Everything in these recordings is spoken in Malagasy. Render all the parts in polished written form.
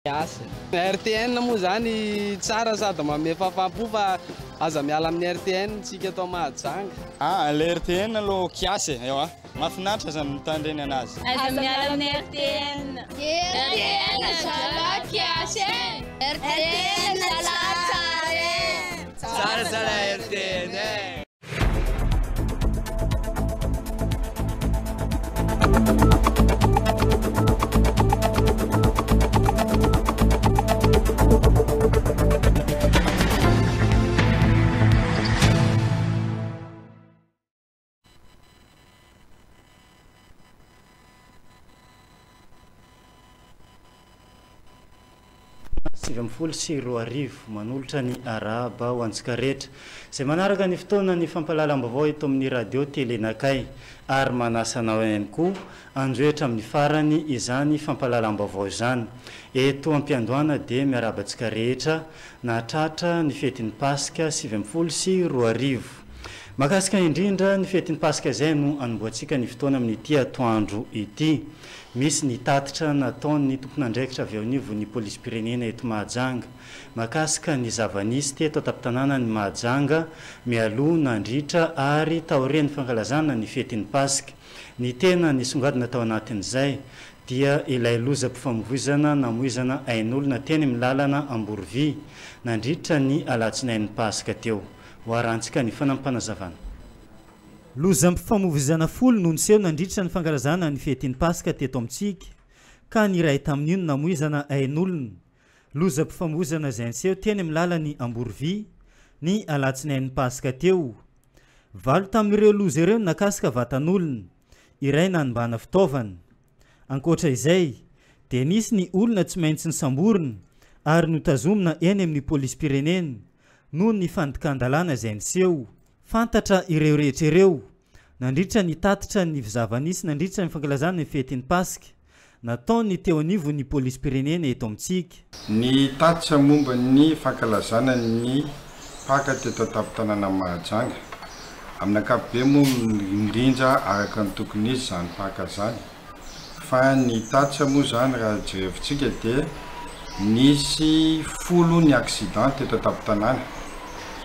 Kiasy. RTN moa zany tsara sady manome fahafaham-po fa aza miala amin'ny RTN tsika ato Mahajanga. Ah, le RTN aloha kiasy e, ewa. Mahafinaritra zany mitandreny anazy. Aza miala amin'ny RTN. RTN zala kiasy e. RTN zala tsara e. Tsara zala RTN e. 2019 Manolotra ny arahaba ho antsika rehetra izay manaraka ny fotoana ny fampahalalam-baovao eto amin'ny radio tele Nakay ary manasa anao ihany koa hanjohy hatramin'ny farany izany fampahalalam-baovao izany. Eto am-piandohana dia miarahaba antsika rehetra nahatratra ny fetin'ny Paska 2019. Mahakasika indrindra ny fetin'ny Paska izay no hanombohantsika ny fotoana amin'ity atoandro ity. Misy ny tatitra nataon'ny tompon'andraikitra avy eo anivon'ny polisim-pirenena eto Mahajanga mahakasika ny zava-nisy teto an-tampon-tanànan'i Mahajanga mialoha, nandritra ary taorian'ny fankalazana ny fetin'ny Paska. Ny tena nisongadina tao anatin'izay dia ilay lozam-pifamoivoizana namoizana ain'olona teny amin'ny lalana Amborovy nandritra ny alatsinain'ny Paska teo. Ho arahantsika ny fanampin'panazavana. Lozam-pifamoivoizana folo no niseho nandritra ny fankalazana ny fetin'ny Paska teto amintsika, ka ny iray tamin'io no namoizana ain'olona. Lozam-pifamoivoizana izay niseho teny amin'ny lalan'i Amborovy, ny alatsinain'ny Paska teo. Valo tamin'ireo loza ireo no nakasika vatan'olona, iray nanimbana fitaovana. Ankoatra izay, dia nisy ny olona tsy maintsy nosamborina ary notazomina eny amin'ny polisim-pirenena noho ny fandikan-dalàna izay niseho. Fantatra ireo rehetra ireo nandritra ny tatitra ny zava-nisy nandritra ny fankalazana ny fetin'ny Paska nataon'ny teo anivon'ny polisim-pirenena eto amintsika. Ny tatitra momba ny fankalazana ny Paka teto an-tampon-tanànan'i Mahajanga. Amin'ny ankapobeny moa mirindra araka ny tokony izy izany Paka izany. Fa ny tatitra moa izany raha jerevintsika dia nisy folo ny accident teto an-tampon-tanàna.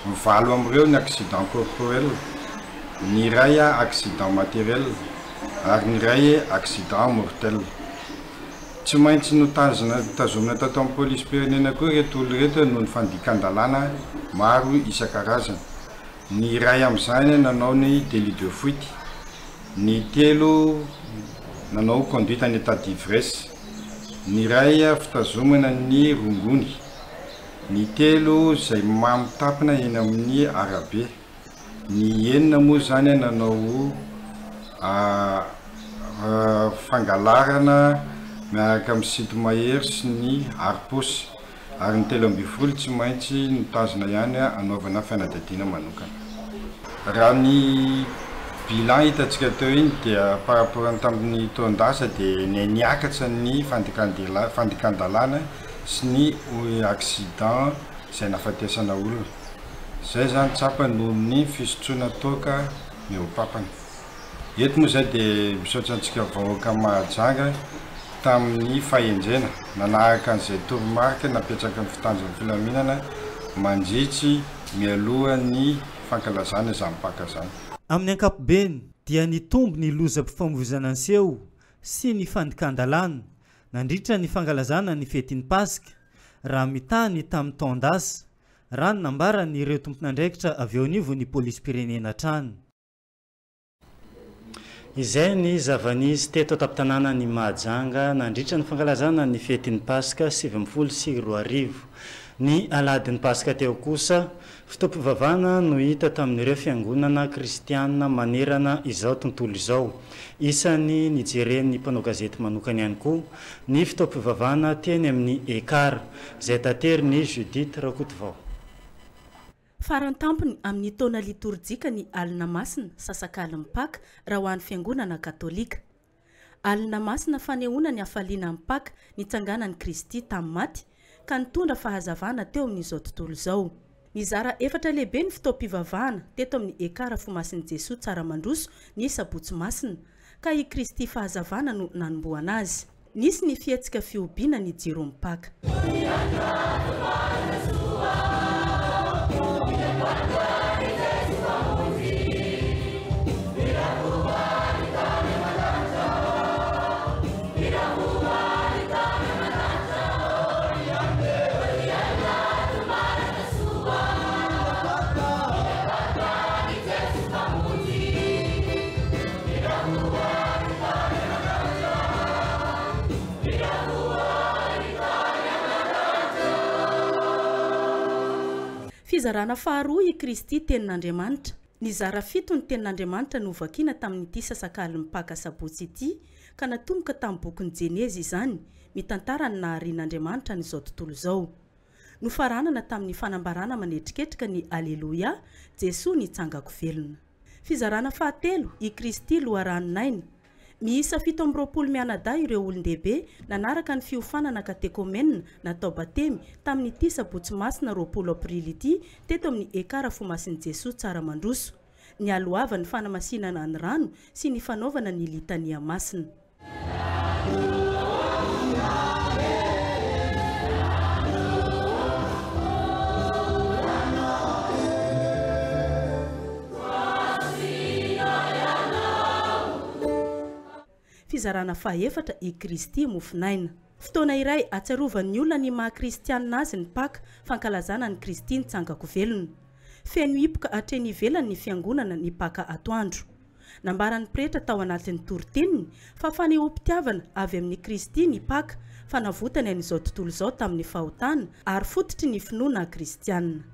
Ny valo amin'ireo ny accident corporel, ny iray accident materiel ary ny iray accident mortel. Tsy maintsy notazona notazomina tato amin'ny polisim-pirenena koa ireto olona ireto noho ny fandikan-dalàna maro isan-karazany. Ny iray amin'izany nanao ny délit de fuite. Ny telo nanao conduite en état d'ivresse, ny iray fitazomana ny rongony, ny telo izay mamo tapina eny amin'ny arabe, ny enina moa izany nanao fangalarana miaraka amin'ny sinto-mahery sy ny harom-paosy. Ary ny 13 tsy maintsy notazona ihany hanaovana fanadihadiana manokana. Raha ny bilan hitantsika teo iny dia par rapport ny tamin'ny taon-dasa dia niakatra ny fandikan-dalàna sy ny accident izay nahafatesana olona. Izay izany tsapa noho ny fisotroana toaka mihoa-pampana. Eto moa izay dia misaotra antsika vahoaka Mahajanga tamin'ny fahendrena nanaraka an'izay toromarika napetraky ny fitandron'ny filaminana mandritry mialoha ny fankalazana izany Paka izany. Amin'ny ankapobeny dia nitombo ny lozam-pifamoivoizana niseho sy ny fandikan-dalàna nandritra ny fankalazana ny fetin'ny Paska raha mitaha ny tamin'ny taon-dasa, raha ny nambaran'ireo tompon'andraikitra avy eo anivon'ny polisim-pirenena hatrany. Izay ny zava-nisy teto an-tampon-tanànan'i Mahajanga nandritra ny fankalazana ny fetin'ny Paska 2019. Ny alahadin'ny Paska teo kosa, fotoam-pivavahana no hita tamin'ireo fiangonana kristianina manerana izao tontolo izao. Isan'ny nijeren'ny mpanao gazety manokana ihany koa ny fotoam-pivavahana teny amin'ny Ekar, izay taterin'i Judith Rakotovao. Faran-tampony amin'ny taona litorjika ny Alina Masina, sasakalin'ny Paka, raha ho an'ny Fiangonana Katolika. Alina Masina fanehoana ny hafaliana amin'ny Paka nitsanganan'i Kristy tamin'ny maty, ka nitondra fahazavana teo amin'izao tontolo izao. Nizara efatra lehibe ny fotoam-pivavahana teto amin'ny Ekara Fomasin'i Jesoa Tsaramandroso ny Sabotsy Masina, ka i Kristy Fahazavana no nanombohana azy. Nisy ny fihetsika fihobiana ny jiron'ny Paka. Fizarana faharoa i Kristy Tenin'Andriamanitra. Nizara fito ny Tenin'Andriamanitra novakina tamin'ity sasakalin'ny Paka sabotsy ity, ka natomboka tamin'ny bokin'ny Jenezy izany, mitantara ny naharian'Andriamanitra an'izao tontolo izao. Nofaranana tamin'ny fanambarana manetriketrika ny Aleloia, Jesoa nitsangako velona. Fizarana fahatelo, i Kristy loharanon'aina. Miisa 27 mianadahy ireo olon-dehibe nanaraka ny fiofanana katekomenina natao batemy tamin'ity sabotsy masina 20 aprily ity teto amin'ny Ekar Fomasin'i Jesoa Tsaramandroso. Nialohavan'ny fanamasinana ny rano sy ny fanaovana ny litania masina. Fizarana fahefatra i Kristy mofon'aina. Fotoana iray ahatsiarovan'ny olona ny maha kristianina azy ny Paka, fankalazana an'i Kristy nitsangan-ko velona. Feno hipoka hatreny ivelany ny fiangonana ny Paka atoandro. Nambaran'ny pretra tao anatin'ny toriteniny fa fanehoam-pitiavana avy amin'i Kristy ny Paka, fanavotany an'izao tontolo izao tamin'ny fahotana ary fototry ny finoana kristiana.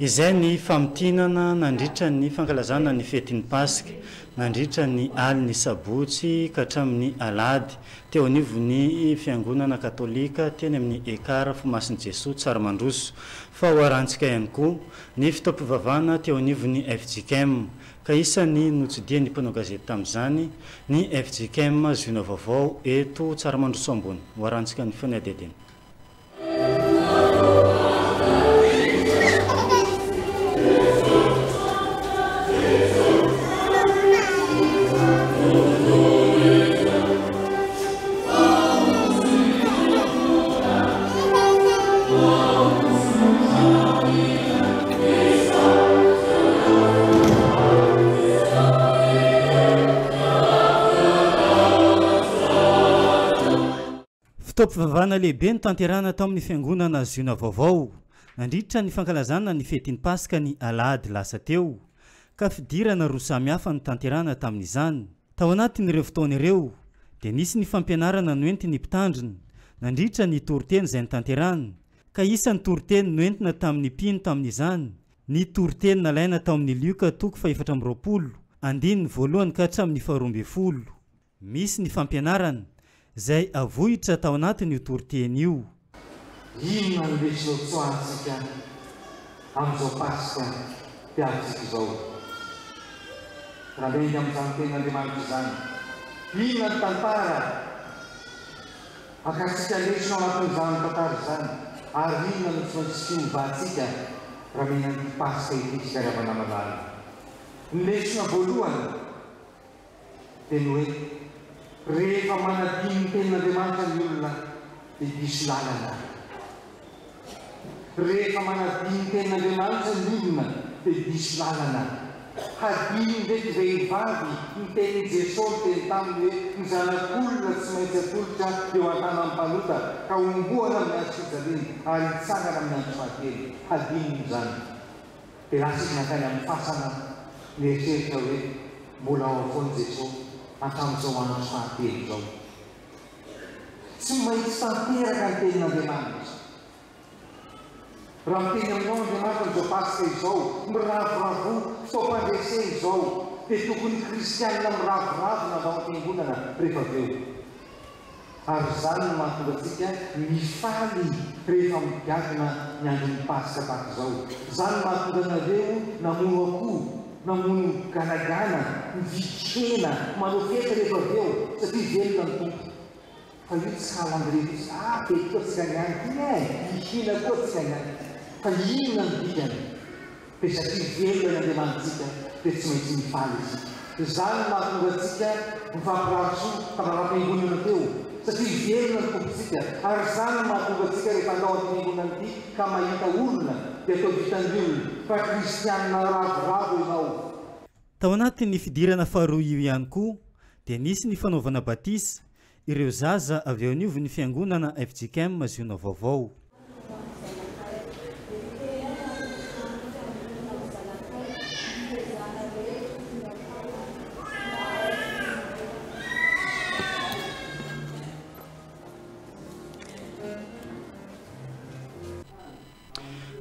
Izay ny famintinana nandritra ny fankalazana ny fetin'ny Paska, nandritra ny alin'ny sabotsy ka hatramin'ny alahady, teo anivon'ny Fiangonana Katolika teny amin'ny Ekar Fomasin'i Jesoa Tsaramandroso. Fa ho arahantsika ihany koa ny fotoam-pivavahana teo anivon'ny fjkm, ka isan'ny notsidihan'ny mpanao gazety tamin'izany ny fjkm Ziona Vaovao eto Tsaramandroso Ambony. Ho arahantsika ny fanadihadiana. Fotoam-pivavahana lehibe notanterahina tao amin'ny Fiangonana Ziona Vaovao, nandritra ny fankalazana ny fetin'ny Paska ny alahady lasa teo, ka fidirana roa samihafa notanterahina tamin'izany. Tao anatin'ireo fotoana ireo, dia nisy ny fampianarana noentin'ny mpitandrina, nandritra ny toriteny izay notanterahina, ka isan'ny toriteny noentina tamin'ny mpino tamin'izany, ny toriteny nalaina tao amin'ny Lioka toko fahefatra amby 20, andininy voalohany ka hatramin'ny faharoa ambin'ny folo. Misy ny fampianarana, izay avohitra tao anatin'io toriteny io. Inona no lesona tsoahantsika amin'izao Paska tiavintsika izao? Raha miainga amin'izany Tenin'Andriamanitra izany, inona ny tantara hakantsika lesona ao anatin'izany tantara izany, ary inona no tsy maintsy fiovantsika raha miaina an'ity Paska ity isika ry havana malala? Ny lesona voalohany. dia ny hoe, rehefa manadino ny Tenin'Andriamanitra ny olona dia diso lalana. Rehefa manadino ny Tenin'Andriamanitra ny olona dia diso lalana. Hadinon'ireto vehivavy ny tenin'i Jesoa niteny taminy hoe, ny Zanak'olona tsy maintsy atolotra eo an-tanan'ny mpanota ka homboana amin'ny hazo fijaliana ary hitsangana amin'ny andro fahatelo. Hadinony izany. Dia lasa izy nankany amin'ny fasana nieritreritra hoe mbola ao foana Jesoa hatramin'izao andro fahatelo izao. Tsy maintsy tanteraka ny tenin'Andriamanitra. Raha miteny aminao Andriamanitra amin'izao Paska izao, miravoravoa, fotoam-pandresena izao, dia tokony kristianina miravoravo nandao ny fiangonana rehefa avy eo. Ary izany no mahatonga antsika mifaly rehefa migadona ny andron'ny Paska tahaka izao. Izany no mahatonga anareo namono akoho, namono ganagana, mividy hena, manao fety rehefa avy eo, satria velona ny Tompo. Fa io tsy calendrier fotsiny, ah fety koa tsika niany ty eh, hihina koa tsika niany. Fa inona no dikany? Dia satria velona ny Andriamanitsika dia tsy maintsy mifaly isika. Izany no mahatonga antsika mifampirary soa tamin'ny raharaham-piangonana teo, satria velona ny Tompontsika. Ary izany no mahatonga antsika rehefa handao an'ity fiangonana ity ka mahita olona dia atao hitan'ny olona fa kristianina ravoravo ianao. Tao anatin'ny fidirana faharoa io ihany koa dia nisy ny fanaovana batisa ireo zaza avy eo anivon'ny fiangonana fjkm Ziona Vaovao.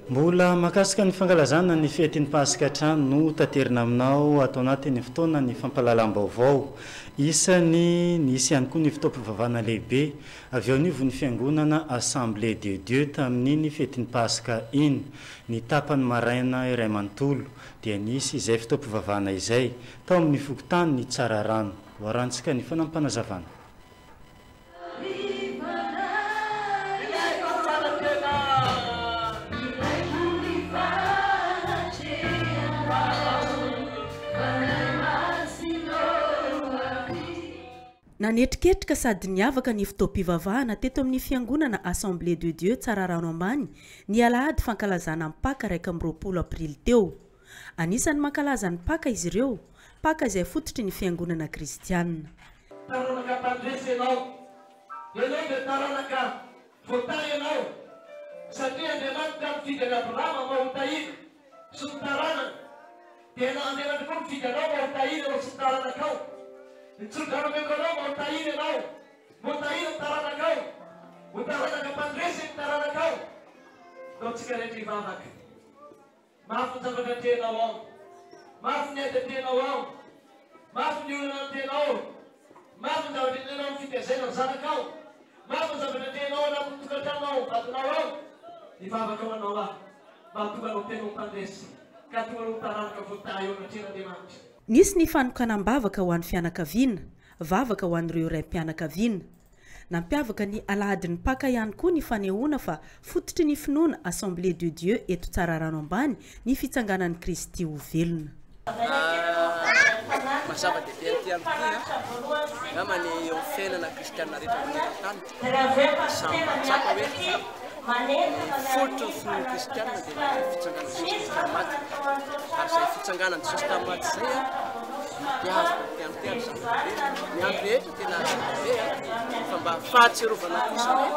Mbola mahakasika ny fankalazana ny fetin'ny Paska hatrany no taterina aminao ato anatin'ny fotoanan'ny fampahalalam-baovao. Isany nisy ihany koa ny fotoam-pivavahana lehibe avy eo anivon'ny fiangonana Assemblée de Dieu tamin'iny fetin'ny Paska iny. Ny tapany maraina iray manontolo dia nisy izay fotoam-pivavahana izay tao amin'ny fokontanin'i Tsararano. Hoarahantsika ny fanampinazavana. Nanetriketrika sady niavaka ny fotoam-pivavahana teto amin'ny fiangonana Assemblée de Dieu Tsararano Ambany ny alahady fankalazana ny Paka 21 aprily teo. Anisan'ny mankalaza ny Paka izy ireo, Paka izay fototry ny fiangonana kristiana. Taranaka mpandresy ianao. Ianao dia taranaka voatahy ianao, satria Andriamanitra nifidy an'i Abrahama mba hotahina sy ny taranany, dia Andriamanitra koa nifidy anao mba hotahina ianao sy ny taranakao. Ny tsodrano omeko anao mba hotahina ianao, mba hotahina ny taranakao, ho taranaka mpandresy ny taranakao. Ndao tsika rehetra hivavaka. Mafy ny zavatra atrehinao ao. Mafy ny ady atrehinao ao. Mafy ny olana atrehinao ao. Mafy ny zavatra atrehinao amin'ny fitaizana ny zanakao. Mafy ny zavatra atrehinao ao anatin'ny tokantranonao, ao vadinao ao. Hivavaka ho anao aho mba hahatonga anao tena ho mpandresy ka hahatonga anao ho taranaka voatahy eo anatrehan'Andriamanitra. Nisy ny fanokanam-bavaka ho an'ny fianakaviana, vavaka ho an'ireo raim-pianakaviana. Nampiavaka ny alahadin'ny Paka ihany koa ny fanehoana fa fototry ny finoana Assemblée de Dieu eto Tsararano Ambany ny fitsanganan'i Kristy ho velona. Maha zava-dehibe an'ity andro ity angamba ny eo amin'ny fiainana kristiana rehetra maneran-tany dia samy mahatsapa hoe ny fototry ny finoan'ny kristiana dia ny fitsanganan'i Jesosy Kristy tamin'ny maty. Ary izay fitsanganan'i Jesosy tamin'ny maty izay mampiavaka an'ity andro ity ary zava-dehibe. Ny andro rehetra Tena zava-dehibe an! Fa mba fahatsiarovana kosa hoe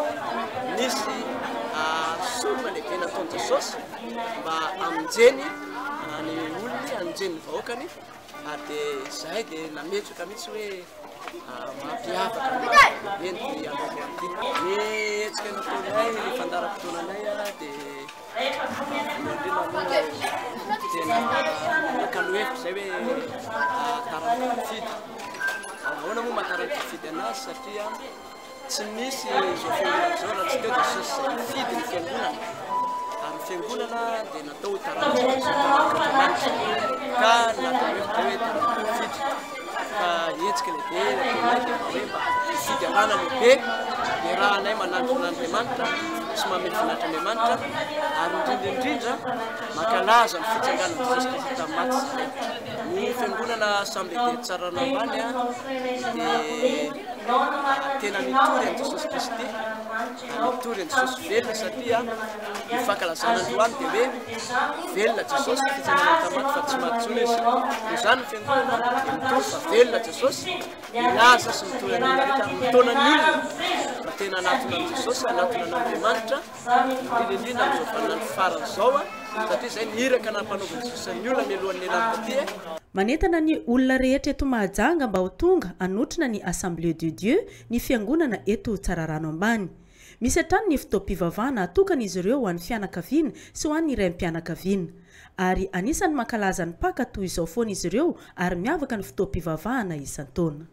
nisy sorona lehibe nataon'i Jesosy mba hamonjeny ny olony, hamonjeny ny vahoakany, ary dia izahay dia nametraka mihitsy hoe mampiavaka ny lehibe ny androany ity. Ny hetsika nataonay, ny fandaharam-potoananay dia Voalohany indrindra aloha tena nakalo hevitra izay hoe taranaka mpifidy. Ahoana moa maha taranaka mpifidy anazy satria tsy misy izao fiangonana izao raha tsy teo Jesosy izay nifidy ny fiangonana. Ary ny fiangonana dia natao ho taranaka taranak'Andriamanitra ka natao hevitra hoe taranaka mpifidy. Ka hetsika lehibe nataonay dia mba hoe mba fifidianana lehibe iarahanay manantona an'Andriamanitra sy mamehy voninahitra Andriamanitra ary indrindra indrindra mankalaza ny fitsanganan'i Jesosy Kristy tamin'ny maty izahay. Ny fiangonana Assemblée de Tsararano Ambany dia tena mitory an'i Jesosy Kristy, mitory an'i Jesosy velona satria ny fankalazana androany dia hoe velona Jesosy, fitsanganana tamin'ny maty fa tsy maty intsony izy. Noho izany ny fiangonana dia mitory fa velona Jesosy, milaza sy mitory an'ny olona rehetra ary mitaona ny olona mba tena hanatona an'i Jesosy, hanatona an'Andriamanitra, indrindra indrindra amin'izao vaninandro farany izao, satria izay ny iraka nampanaovin'i Jesosy an'ny olona mialohan'ny nialany taty e. Manentana ny olona rehetra eto Mahajanga mba ho tonga hanotrona ny Assemblée de Dieu ny fiangonana eto Tsararano Ambany. Misy hatrany ny fotoam-pivavahana atokan'izy ireo ho an'ny fianakaviana sy ho an'ny raim-pianakaviana. Ary anisan'ny mankalaza ny Paka toy izao foana izy ireo ary miavaka ny fotoam-pivavahana isan-taona.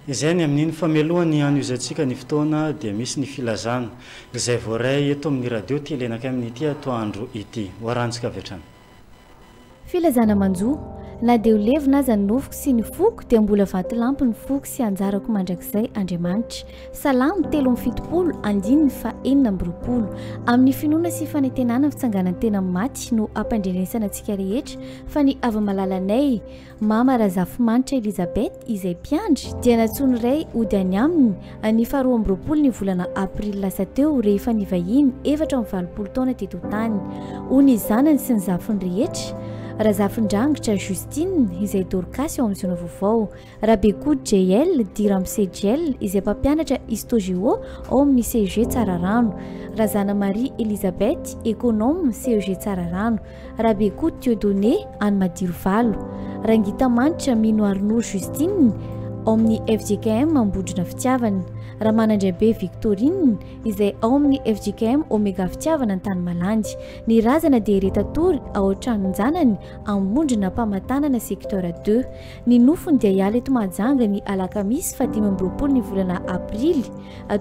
Izay ny amin'iny fa mialohan'ny hanohizantsika ny fotoana dia misy ny filazana izay voaray eto amin'ny radio Telenakay amin'ity atoandro ity. Ho arahantsika avy hatrany. Filazana manjo. Na dia ho levona aza ny nofoko sy ny foko dia mbola vatolampy ny foko sy anjarako mandrakizay Andriamanitra. Salamo 73 andininy faha 26. Amin'ny finoana sy fanantenana ny fitsanganan-tena amin'ny maty no ampandrenesana antsika rehetra fa ny hava-malalanay Mama Razafimanitra Elisabeth izay mpiandry dia nantsoin'ny Ray hody any aminy ny faha 22 ny volana aprily lasa teo rehefa nivahiny 84 taona teto an-tany. Ho ny zanany sy ny zafiny rehetra, Razafindrangitra Justine izay Dorcas ao amin'ny Ziona Vaovao, Rabekoto JL dit Ramose JL izay mpampianatra Histo-Géo ao amin'ny CEG Tsararano, Razana Marie Elisabeth, Econome, CEG Tsararano, Rabekoto Dieudonné any Madirovalo, Rangitamanitra Minoarinoro Justine ao amin'ny fjkm Ambondrona Fitiavana, Ramanandraibe Victorine izay ao amin'ny fjkm Omega Fitiavana Antanimalandy. Ny razana dia retatory ao an-tranon-janany Ambondrona Ampamatanana secteur deux. Ny nofony dia hiala eto Mahajanga ny alakamisy faha 25 ny volana aprily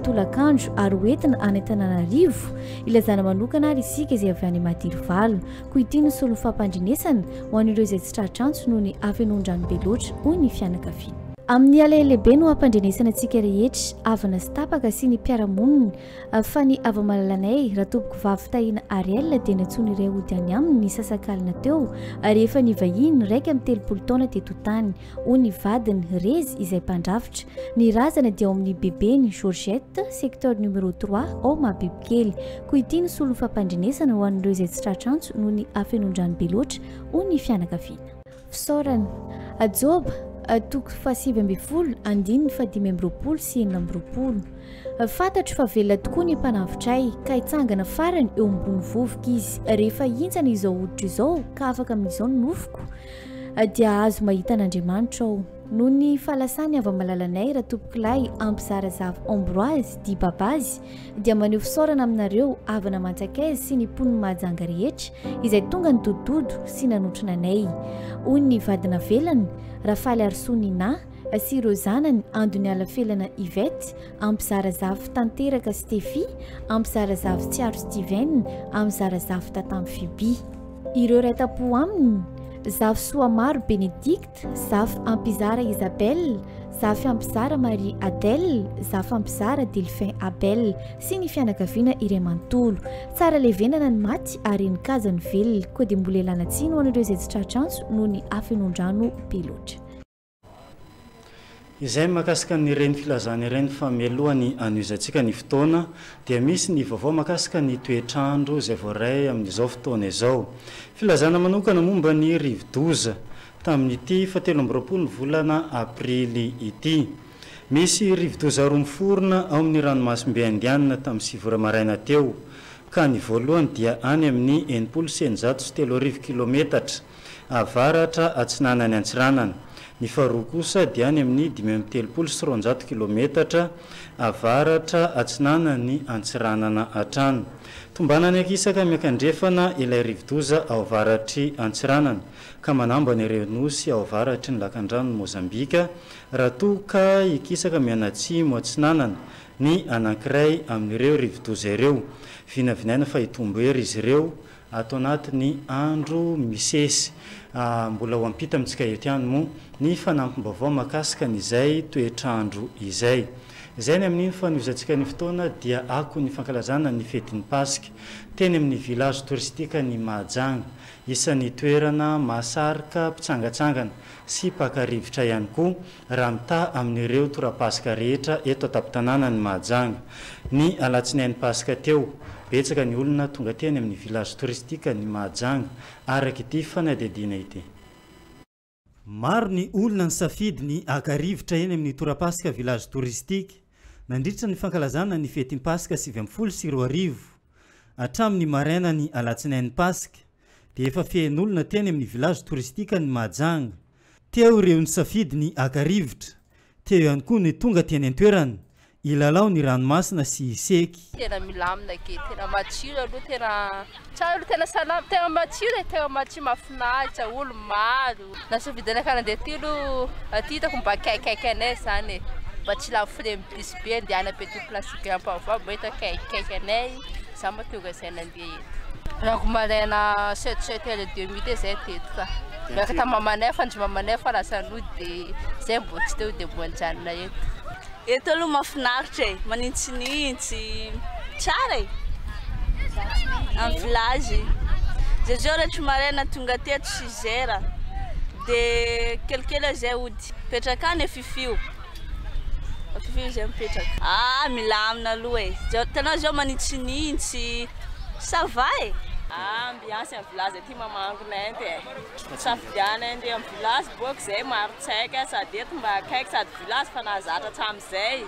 tolakandro ary ho entina any Antananarivo. Ilazana manokana ary isika izay avy any Madirovalo. Koa ity no solon'ny fampandrenesana ho an'ireo izay tsy tratra antso noho ny hafenoan-drano be loatra, hoy ny fianakaviana. Amin'ny alahelo lehibe no hampandrenesana antsika rehetra, havana sy tapaka sy ny mpiara-monina, Fa ny hava-malalanay, Ratompokovavy Tahiana Ariel dia nantsoiny iray hody any aminy ny sasak'alina teo rehefa nivahiny 31 taona teto tany, hoy ny vadiny, Rezy, izay mpandrafitra. Ny razana dia ao amin'ny bebeny, Georgette, secteur numéro trois, ao Mahabibikely. Koa ity no solon'ny fampandrenesana ho an'ireo izay tsy tratra antso noho ny hafenoan-drano be loatra, hoy ny fianakaviana. Fisaorana. Joba, toko faha-19, andininy faha-25 sy 26. Fantatro fa velona tokoa ny Mpanavotra ahy, ka hitsangana farany eo ambony vovoka izy. Rehefa hihintsana izao hoditro izao, ka afaka amin'izao ny nofoko, dia hahazo mahita an'Andriamanitra aho. Noho ny fahalasan'ny hava-malalanay, Ratompokolahy Ampizarazava Ambroise, dit Babazy, dia maneho fisaorana aminareo havana aman-tsakaiza sy ny mponin'i Mahajanga rehetra izay tonga nidodododo sy nanotrona anay. Hoy ny vady navelany, Rafaliarisoa Nina, sy ireo zanany, Andoniala Felana Yvette, Ampizarazafy Tanteraka Stephie, Ampizarazafy Tsiaro Steven, Ampizarazafy Tatamy Phoebe. Ireo iray tam-po aminy, Zafy Soamaro Benedicte, Zafy Ampizara Isabelle, Zafy Ampizara Marie Adèle, Zafy Ampizara Delphin Abel sy ny fianakaviana iray manontolo. Tsara levenana ny maty ary henin-kaja ny velona, koa dia mbola ialana tsiny ho an'ireo izay tsy tratra antso noho ny hafenoan-drano be loatra. Izay mahakasika an'ireny filazana ireny fa mialoha ny hanohizantsika ny fotoana dia misy ny vaovao mahakasika ny toetr'andro izay voaray amin'izao fotoana izao. Filazana manokana momba ny rivodoza tamin'ity fahatelo amby roapolo ny volana aprily ity. Misy rivodoza roa miforona ao amin'ny ranomasimbe Indianina tamin'ny sivy ora maraina teo ka ny voalohany dia any amin'ny 3660 kilometatra avaratra atsinanan'i Antsiranana. Ny faharoa kosa dia any amin'ny 235 kilometatra avaratra atsinanan'i Antsiranana hatrany. Tombanana hikisaka miankandrefana ilay rivodoza ao avaratry Antsiranana ka manambana ireo nosy ao avaratry ny lakandranon'i Mozambika raha toa ka hikisaka mianatsimo atsinanana ny anankiray amin'ireo rivodoza ireo. Vinavinaina fa hitombo hery izy ireo ato anatin'ny andro misesy. Mbola ho ampita amintsika eto ihany moa ny fanampim-baovao mahakasika an'izay toetr'andro izay. Izay ny amin'iny fanohizantsika ny fotoana dia akon'ny fankalazana ny fetin'ny Paska teny amin'ny village touristique-n'i Mahajanga. Isan'ny toerana mahasarika mpitsangatsangana sy mpaka rivotra ihany koa raha mitaha amin'ireo tora-pasika rehetra eto an-tampon-tanànan'i Mahajanga. Ny alatsinainy Paska teo, betsaka ny olona tonga teny amin'ny village touristique-n'i Mahajanga, araka ity fanadihadiana ity. Maro ny olona nisafidy ny haka rivotra eny amin'ny tora-pasika village touristique nandritra ny fankalazana ny fetim-paska 2019. Hatramin'ny marainan'ny alatsinain'ny Paska dia efa feno olona teny amin'ny village touristique-n'i Mahajanga. Teo ireo nisafidy ny haka rivotra, teo ihany koa ny tonga teny an-toerana hilalao ny ranomasina sy hiseky. Tena milamina ke, tena matsiro aloha, tena tsara aloha, tena salama, tena matsiro e, tena matsiro, mahafinaritra, olo maro. Nasafidy anay nandeha aty aloha, aty hitako mba akaikaiky anay zany e, mba tsy lafo frais bus be andehanana be aty place Grand Pavois, mba hita akaikaiky anay, za mahatonga izay nandeha eto. Rango maraina 7, 7h30 teo zay teto ka. Miaraka tamin'ny mamanay fa ndry mamanay fa lasa nody dia zay mbo tsy teo dia mbo nijanona eto. Eto aloha mahafinaritra e, manintsinintsy, tsara e, amin'ny village. Zay zao rehetra maraina tonga teto six heures dia kelikely aho zay hody. Mipetraka any Fifio, Fifio zay mipetraka. Ah milamina aloha e, hitanao zao manintsinintsy, ça va e. Ambiance amin'ny village aty mamangona ente e. Safidiana ente amin'ny village boka izay maro tsaika sady eto mba akaiky sady village fa nahazatra hatramin'izay.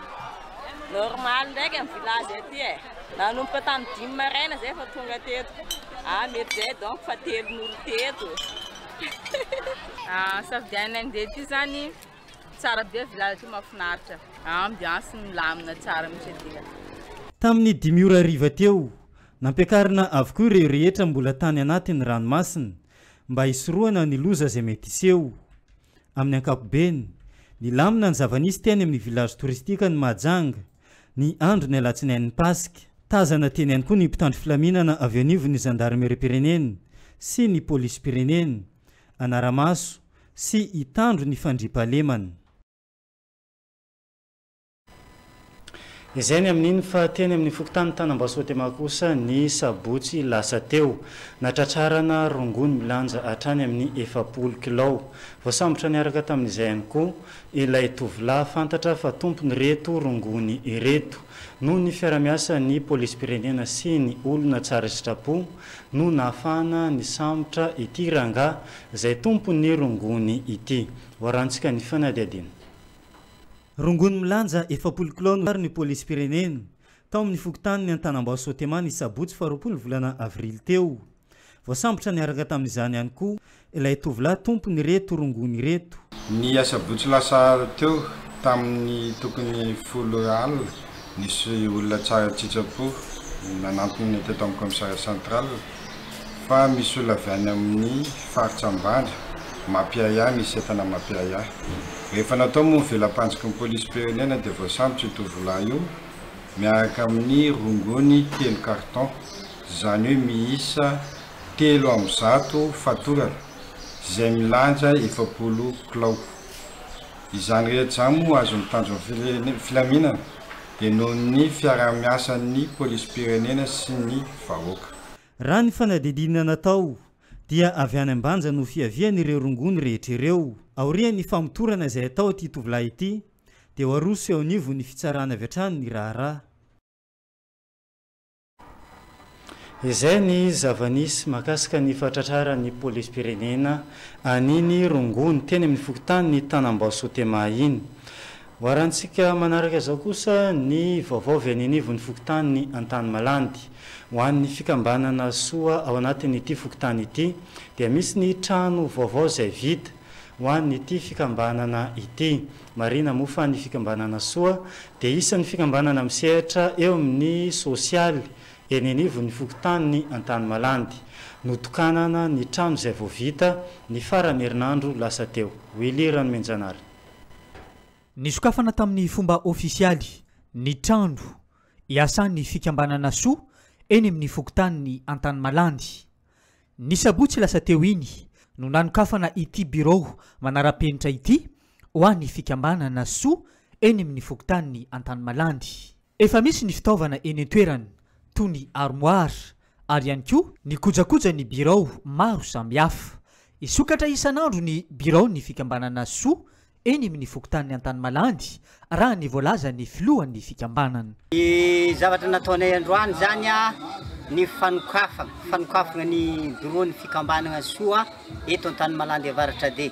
Normal ndraiky amin'ny village aty e. Nanomboka tamin'ny dimy maraina zay efa tonga teto. Ah mety zay donc fa telon'olo teto. Ah safidianina andeha aty zany tsara be village aty mahafinaritra. Ambiance milamina tsara mihitsy aty. Tamin'ny dimy ora hariva teo, nampiakarina avokoa ireo rehetra mbola tany anatin'ny ranomasina mba hisorohana ny loza izay mety hiseho. Amin'ny ankapobeny, nilamina ny zava-nisy teny amin'ny village touristique ny Mahajanga, ny andron'ny alatsinain'ny Paska. Tazana teny ihany koa ny mpitandro filaminana avy eo anivon'ny zandarimeriam-pirenena sy ny polisim-pirenena, hanara-maso sy hitandro ny fandriampahalemana. Izay ny amin'iny fa teny amin'ny fokontany Tanambao Sotema kosa ny sabotsy lasa teo. Natratrarana rongony milanja hatrany amin'ny 40 kilao. Voasambotra niaraka tamin'izay ihany koa ilay tovolahy fantatra fa tompon'ireto rongony ireto. Noho ny fiarahamiasan'ny polisim-pirenena sy ny olona tsara sitrapo no nahafahana nisambotra ity rangahy izay tompon'ny rongony ity. Hoarahantsika ny fanadihadiana. Rongony milanja 40 kilao no ny polisim-pirenena tao amin'ny fokontanin'ny Antanambao Sotema ny sabotsy faha-20 volana avrily teo. Voasambotra niaraka tamin'izany ihany koa ilay tovolahy tompon'ireto rongony ireto. Ny asabotsy lasa teo tamin'ny tokony folo ora alina, nisy olona tsara tsitrapo nanantona teto amin'ny commissariat central fa misy olona avy any amin'ny faritra Ambanja mampiahiahy, misy entana mampiahiahy. Rehefa natao moa ny vela-panjiky ny polisim-pirenena dia voasambotra io tovolahy io miaraka amin'ny rongony telo carton, izany hoe miisa 103 fatorana izay milanja 40 kilao. Izany rehetra izany moa azon'ny tanjon'ny filaminana dia noho ny fiaraha-miasan'ny polisim-pirenena sy ny vahoaka. Raha ny fanadihadiana natao dia avy any Ambanja no fiavian'ireo rongony rehetra ireo. Aorian'ny famotorana izay atao ity tovolahy ity dia ho aroso eo anivon'ny fitsarana avy hatrany ny raharaha. Izay ny zava-nisy mahakasika ny fahatratraran'ny polisim-pirenena an'iny rongony teny amin'ny fokontanin'ny Tanambao Sotema iny. Ho arahantsika manaraka izao kosa ny vaovao avy any anivon'ny fokontanin'ny Antanimalandy. Ho an'ny fikambanana Soa ao anatin'ity fokontany ity dia misy ny trano vaovao izay vita ho an'ity fikambanana ity. Marihina moa fa ny fikambanana Soa dia isan'ny fikambanana misehatra eo amin'ny sosialy eny anivon'ny fokontanin'ny Antanimalandy. Notokanana ny trano izay vao vita ny faran'ny herinandro lasa teo. Willy Ranomenjanahary. Nisokafana tamin'ny fomba ofisialy ny trano iasan'ny fikambanana Soa eny amin'ny fokontanin'i Antanimalandy. Ny sabotsy lasa teo iny no nanokafana ity birao manara-penitra ity ho an'ny fikambanana Soa eny amin'ny fokontanin'i Antanimalandy. Efa misy ny fitaovana eny an-toerana toy ny armoire ary ihany koa ny kojakojan'ny birao maro samihafa. Hisokatra isan'andro ny biraon'ny fikambanana Soa eny amin'ny fokontanin'i Antanimalandy raha ny voalazan'ny filohan'ny fikambanana. Ny zavatra nataonay androany izany ny fanokafana, fanokafana ny biraon'ny fikambanana Soa eto Antanimalandy Avaratra D.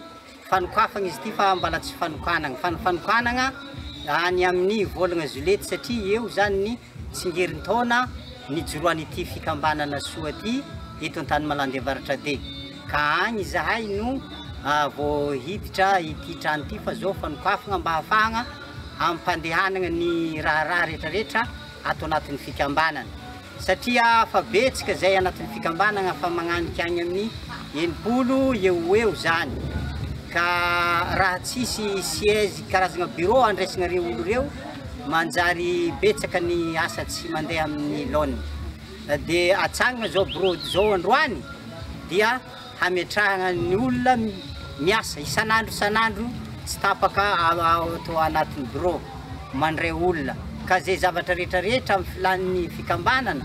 Fanokafana izy ity fa mbala tsy fanokanana, fa ny fanokanana any amin'ny volana jolety satria eo izany ny tsingerintaona nijoroan'ity fikambanana Soa ity eto Antanimalandy Avaratra D. Ka agny izahay no vao hiditra ity trano ity fa zao fanokafana mba hahafahana hampandehanana ny raharaha rehetrarehetra ato anatin'ny fikambanana. Satria fa betsaka zay anatin'ny fikambanana fa magnanika agny amin'ny 60 eo ho eo zany. Ka raha tsisy siège karazagna bureau andraisana reo olo reo manjary betsaka ny asa tsy mandeha amin'ny laoniny. De atsangana zao bureau zao androany dia. hametrahana ny olona miasa isan'andro isan'andro tsy tapaka ato anatin'ny birao mandray olona ka izay zavatra rehetra rehetra amin'ny filan'ny fikambanana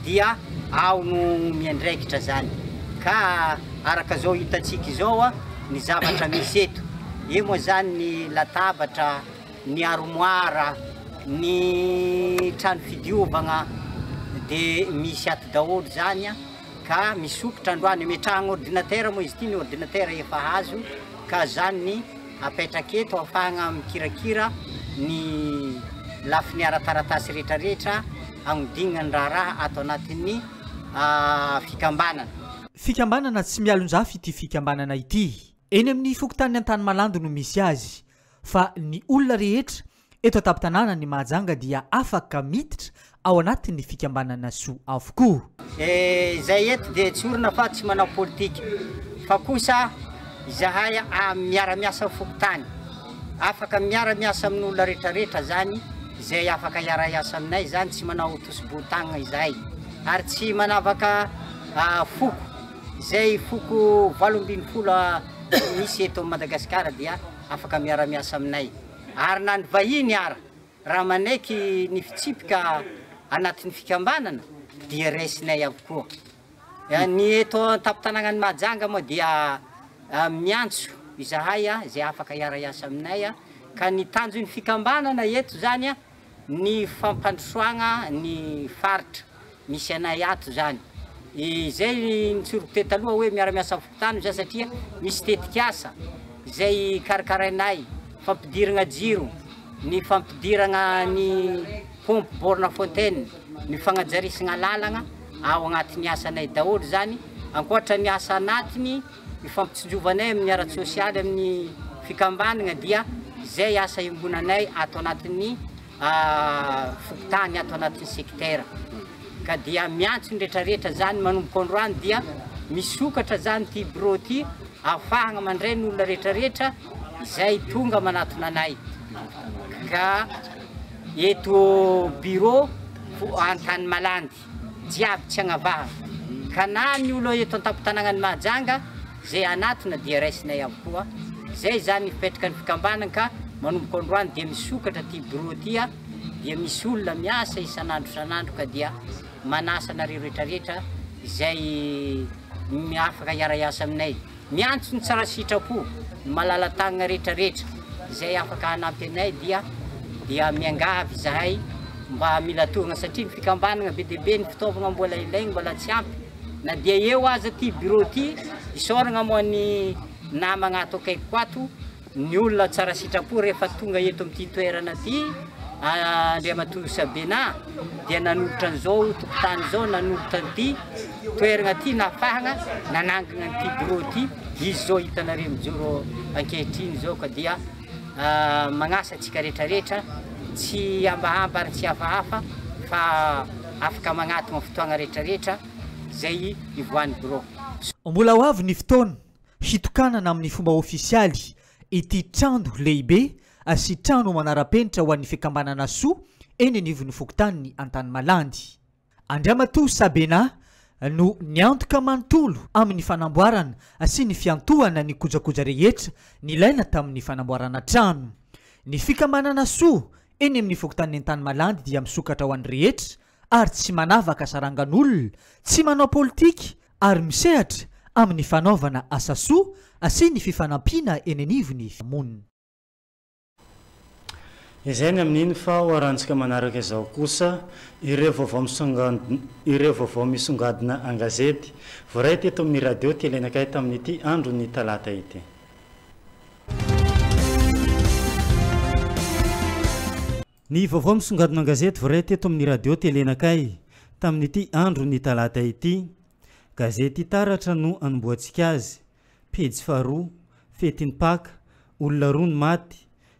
dia ao no miandraikitra zany ka araka izao hitantsika izao ny zavatra misy eto eo moa zany ny latabatra ny armoire ny trano fidiovagna de misy ato daholo zany ka misokitra androany ametrahagna ordinateur moa izy ity ny ordinateur efa azo ka zany ny apetraka eto ahafahagna mikirakira ny lafiny ara-taratasy rehetrarehetra agnodignana ny raharaha ato anatin'ny fikambanana. Fikambanana tsy mialonjafy ity fikambanana ity. Eny amin'ny fokontanin'i Antanimalandy no misy azy fa ny olona rehetra eto an-tampon-tanànan'i Mahajanga dia afaka miditra ao anatin'ny fikambanana soa avokoa. Izay eto dia tsorina fa tsy manao politika fa kosa izahay miara-miasa amin'ny fokontany. Afaka miara-miasa amin'olona rehetrarehetra zany izay afaka hiara-hiasa aminay zany, tsy manao tosi-bohon-tagnana izahay ary tsy manavaka foko. Izay foko 18 misy eto Madagasikara dia afaka miara-miasa aminay ary na ny vahiny ara raha manaiky ny fitsipika anatin'ny fikambanana dia raisinay avokoa. Ny eto an-tampon-tanànan'i Mahajanga moa dia miantso izahay izay afaka hiara-hiasa aminay ka ny tanjon'ny fikambanana eto izany ny fampandrosoagna ny faritra misy anay ato izany. Izay nitsoriko teto taloha hoe miara-miasa amin'ny fokontany izay satria misy tetikasa izay karakarainay, fampidiragna jiro, ny fampidiragna ny pompe borne fontaine, ny fagnajarisagna lalagna ao agnatin'ny asanay daholo izany, ankoatra ny asa anatiny ifampitsinjovanay amin'ny ara-tsosialy amin'ny fikambanagna dia izay asa iombonanay ato anatin'ny fokontany ato anatin'ny secteur ka dia miantso ny retraretra zany manomboka androany dia misokatra zany ty bureau ty ahafahagna mandray ny olona retraretra izay tonga manatona anay ka eto bureau Antanimalandy jiaby tsy agnavahana ka na ny olo eto antampon-tanàgnan'i Mahajanga zay anatona dia raisinay avokoa, zay zany ny fipetraka ny fikambanana ka manomboka androany dia misokatra ty bureau ty a, dia misy olona miasa isan'andro isan'andro ka dia manasa anareo retraretra izay afaka hiara-hiasa aminay. Miantso ny tsara sitrapo, ny malala-tagnana rehetra rehetra izay afaka hanampy anay dia dia miangavy izahay mba mila tohana satria ny fikambanana be dia be ny fitaovagna mbola ilaigny mbola tsy ampy na dia eo aza ity bureau ity, isaoragna moa ny namagna ato akaikiko ato Ny olona tsara sitrapo rehefa tonga eto amin'ity toerana ity, Andriamatoa Sabena dia nanolotra an'izao tokotany izao, nanolotra an'ity toerana ity nahafahana nanangana an'ity bureau ity. Izy izao hitanareo mijoro ankehitriny izao ka dia magnasa antsika rehetrarehetra tsy hihambahamba ary tsy hafahafa fa afaka magnatona fotoagna rehetrarehetra izay hivoahan'ny bureau. Mbola ho avy ny fotoana Hitokanana amin'ny fomba ofisialy ity trano lehibe sy trano manara-penitra ho an'ny fikambanana soa eny anivon'ny fokontanin'i Antanimalandy. Andriamatoa Sabena no niantoka manontolo amin'ny fanamboarana sy ny fiantohana ny kojakoja rehetra nilaina tamin'ny fanamboarana trano. Ny fikambanana soa eny amin'ny fokontanin'i Antanimalandy dia misokatra ho an'ny rehetra ary tsy manavaka sarangan'olona, tsy manao politika ary misehatra amin'ny fanaovana asa soa sy ny fifanampiana eny anivon'ny fiarahamonina. Izay ny amin'iny fa ho arahantsika manaraka izao kosa ireo vaovao ireo vaovao misongadina an-gazety voaray teto amin'ny radio Tele Anakay tamin'ity andron'ny talata ity. Ny vaovao misongadina an-gazety voaray teto amin'ny radio Tele Nakay tamin'ity andron'ny talata ity. Gazety Taratra no anombohantsika azy. Pejy faharoa, Fetin'ny Paka, olona roa no maty,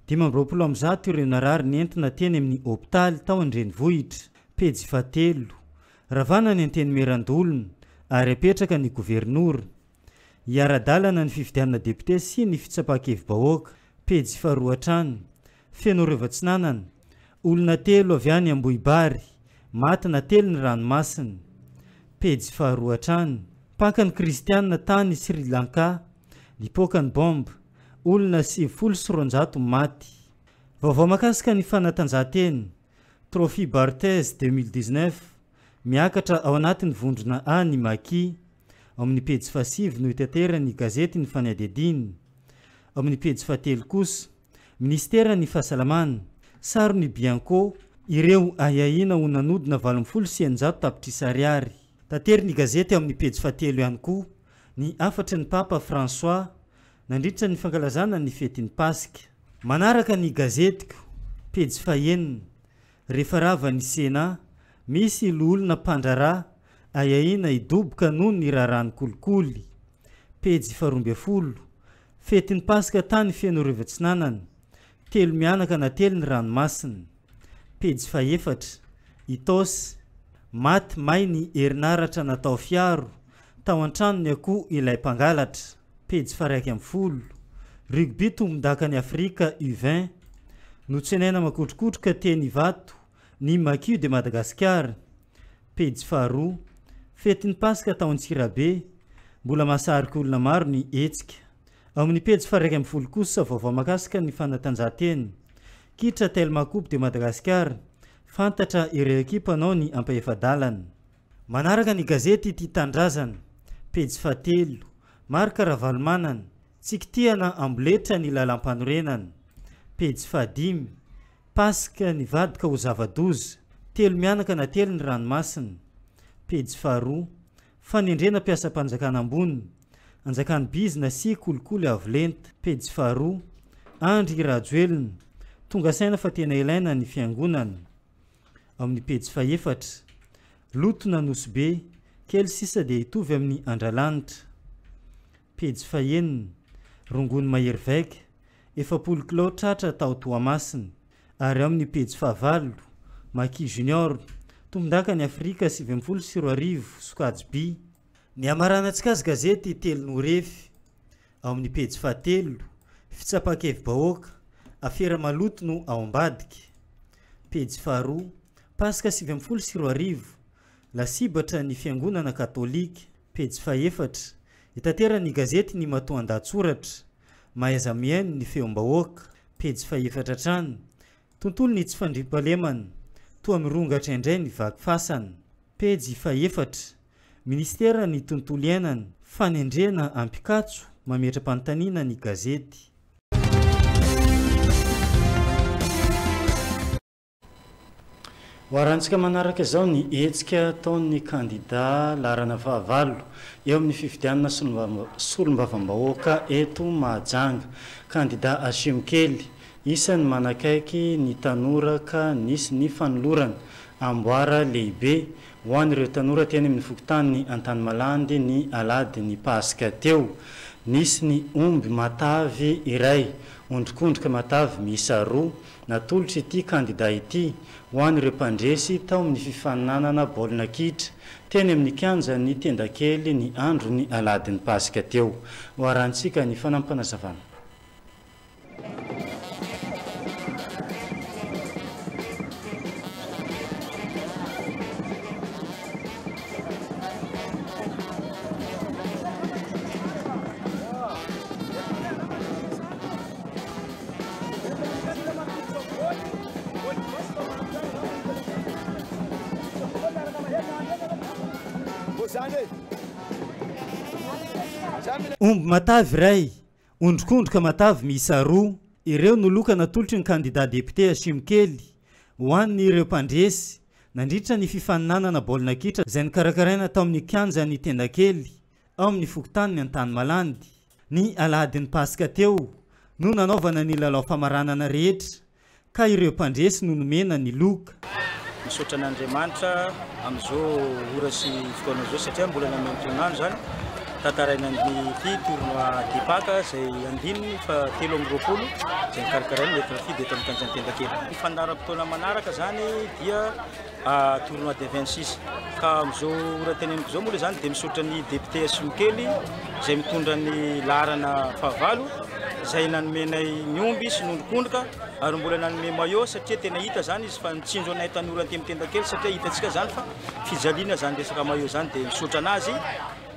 125 ireo narary nentina teny amin'ny hopitaly tao an-drenivohitra. Pejy fahatelo, Ravana ny Antenimierandoholona ary apetraka ny governora. Hiara-dalana ny fifidianana depiote sy ny fitsapan-kevi-bahoaka. Pejy faharoa hatrany. Fenoarivo Atsinanana. Olona telo avy any Ambohibary. Maty na telo ny ranomasina. Pejy faharoa hatrany. Paka ny Kristianina tany Sri Lanka, nipoaka ny bomba, olona 290 maty. Vaovao mahakasika ny fanatanjahantena, Trophée Barthez 2019, miakatra ao anatin'ny vondrona A ny Maki. Ao amin'ny pejy fahasivy no itateran'ny gazety ny fanadihadiana. Ao amin'ny pejy fahatelo kosa, Minisiteran'ny Fahasalamana, saron'ny Bianco, ireo ahiahiana ho nanodina 618 tapitrisa ariary. Taterin'ny gazety ao amin'ny pejy fahatelo ihany koa ny hafatry ny Papa François nandritra ny fankalazana ny fetin'ny Paska. Manaraka ny gazetiko, pejy fahenina, rehefa rava ny Sénat, misy loholona mpandraharaha ahiahiana hidoboka noho ny raharahan'ny kolikoly. Pejy faharoa ambin'ny folo, fetin'ny Paska tany Fenoarivo Atsinanana, telo mianaka nately ny ranomasina. Pejy fahefatra, Itaosy, maty may ny herinaratra natao fiaro tao an-tranony akoho ilay mpangalatra. Pejy faha-11, rugby tombon-dakan'i Afrika U20, notsenaina makotrokotroka teny Ivato ny Maki de Madagasikara. Pejy faharoa, fetin'ny Paska tao Antsirabe, mbola mahasarika olona maro ny hetsika. Ao amin'ny pejy faha-11 kosa vaovao mahakasika ny fanatanjahantena. Kitra Telma Coupe de Madagascar, fantatra ireo ekipa hanao ny ampahefa-dalana. Manaraka ny gazety Tia Tanindrazana, pejy fahatelo, Marc Ravalomanana, tsy kitihana amboletra ny lalam-panorenana. Pejy fahadimy, Paska nivadika ho zava-doza, telo mianaka nately ny ranomasina. Pejy faharoa, fanendrena mpiasam-panjakana ambony, anjakan'ny bizina sy kolikoly avo lenta. Pejy faharoa, Andry Rajoelina, tonga saina fa tena ilaina ny fiangonana. Ao amin'ny pejy fahefatra, lotona Nosy Be, kely sisa dia hitovy amin'ny Andralanitra. Pejy fahenina, rongony mahery vaika, 40 kilao tratra tao Toamasina. Ary ao amin'ny pejy fahavalo, Maki Junior, tompon-dakan'i Afrika 2019, sokajy B. Ny hamaranantsika azy gazety telo no refy. Ao amin'ny pejy fahatelo, fitsapan-kevi-bahoaka, afera maloto no ao ambadika. Pejy faharoa, Paska 2019, lasibatra ny fiangonana katolika. Pejy fahefatra, itateran'ny gazety ny matoan-dahatsoratra, mahaiza mihaino ny feom-bahoaka. Pejy fahefatra hatrany, tontolo ny tsy fandriampahalemana, toa mirongatra indray ny vaky fasana. Pejy fahefatra, Minisitera ny tontolo iainana, fanendrena ampikatso, mametra-panontaniana ny gazety. Ho arahantsika manaraka izao ny hetsika ataon'ny kandida laharana fahavalo eo amin'ny fifidianana solombavambahoaka eto Mahajanga. Kandida Hashim Kely, isan'ny manakaiky ny tanora ka nisy ny fanolorana amboara lehibe ho an'ireo tanora teny amin'ny fokontanin'i Antanimalandy ny alahadin'ny Paska teo. Nisy ny omby matavy iray, ondrikondrika matavy miisa roa, natolotra ity kandida ity ho an'ireo mpandresy tao amin'ny fifaninanana baolina kitra teny amin'ny kianjan'ny Tendakely ny andron'ny alahadin'ny Paska teo. Ho arahantsika ny fanampinazavana. Omby matavy iray, ondrikondrika matavy miisa roa, ireo no loka natolotry ny kandida depiote Hashim Kely ho an'ireo mpandresy nandritra ny fifaninanana baolina kitra izay nokarakaraina tao amin'ny kianjan'ny Tendakely ao amin'ny fokontanin'i Antanimalandy. Ny alahadin'ny Paska teo no nanaovana ny lalao famaranana rehetra ka ireo mpandresy no nomena ny loka. Misaotra an'Andriamanitra amin'izao ora sy fotoana izao satria mbola nameno toninandro izany tantaraina an'ity tournoi Depaka izay andininy faha 23 izay nokarakarain'ny Maître Fidy eto amin'ny kianjan'i Tendakely. Ny fandaharam-potoana manaraka izany dia tournoi des 26 ka amin'izao ora teneniko izao moa izany dia misaotra ny député Asimokely izay mitondra ny laharana fahavalo izay nanomenay ny omby sy ny ondrikondrika ary mbola nanome maillot satria tena hita izany izy fa nitsinjo anay tanora aty amin'ny Tendakely satria hitantsika izany fa fijaliana izany resaka maillot izany dia misaotra anazy.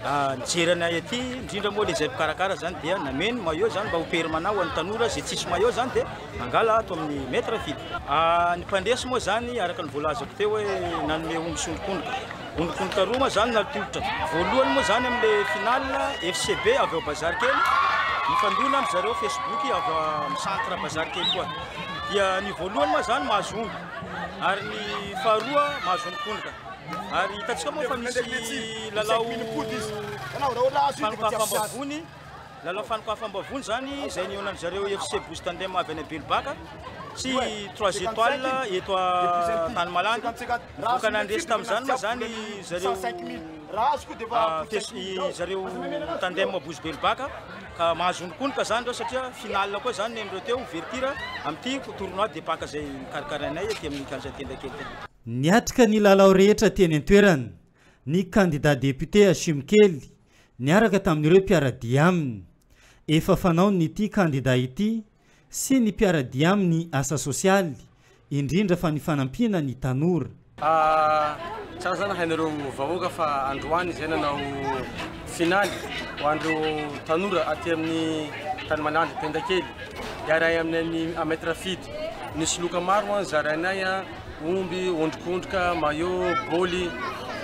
nijery anay aty, indrindra moa le izay mpikarakara zany dia nameno maillot zany mba ho permanent ho an'ny tanora izay tsisy maillot zany dia mangala ato amin'ny Maître Fidy. Ny mpandresy moa zany araka ny voalazako teo hoe nanome omby sy ondrikondrika. Ondrikondrika roa moa zany natolotra. Voalohany moa zany amin'le finale FCB avy ao Bazary kely nifandona amin-dry zareo Facebook avy amin'ny centre Bazary kely koa. Dia ny voalohany moa zany mahazo omby ary ny faharoa mahazo ondrikondrika. Ary hitantsika moa fa misy lalao fanokafam-bavony, lalao fanokafam-bavony zany izay nihaonan'ny zareo FC Boost Tandem avy any Belobaka sy Trois Étoiles eto Antanimalandy. Nivoaka nandresy tamin'izany moa zany zareo zareo Tandem Boost Belobaka ka mahazo ondrikondrika zany ireo satria finale koa zany nen'ireo teo ouverture amin'ity tournoi de Pâques izay nokarakarainay aty amin'ny kianja Tendakely ity. Niatrika ny lalao rehetra teny an-toerana ny kandida depiote Hashim Kely niaraka tamin'ireo mpiara-dia aminy. Efa fanaon'ity kandida ity sy ny mpiara-dia aminy asa sosialy, indrindra fa ny fanampiana ny tanora. Tsara zany hainareo vahoaka fa androany izay nanao finaly ho an'ireo tanora aty amin'ny tany Malandy Tendakely hiaray amin'ny Maître Fidy. Nisy loka maro zarainay. Omby, ondrikondrika, maillot, baoly,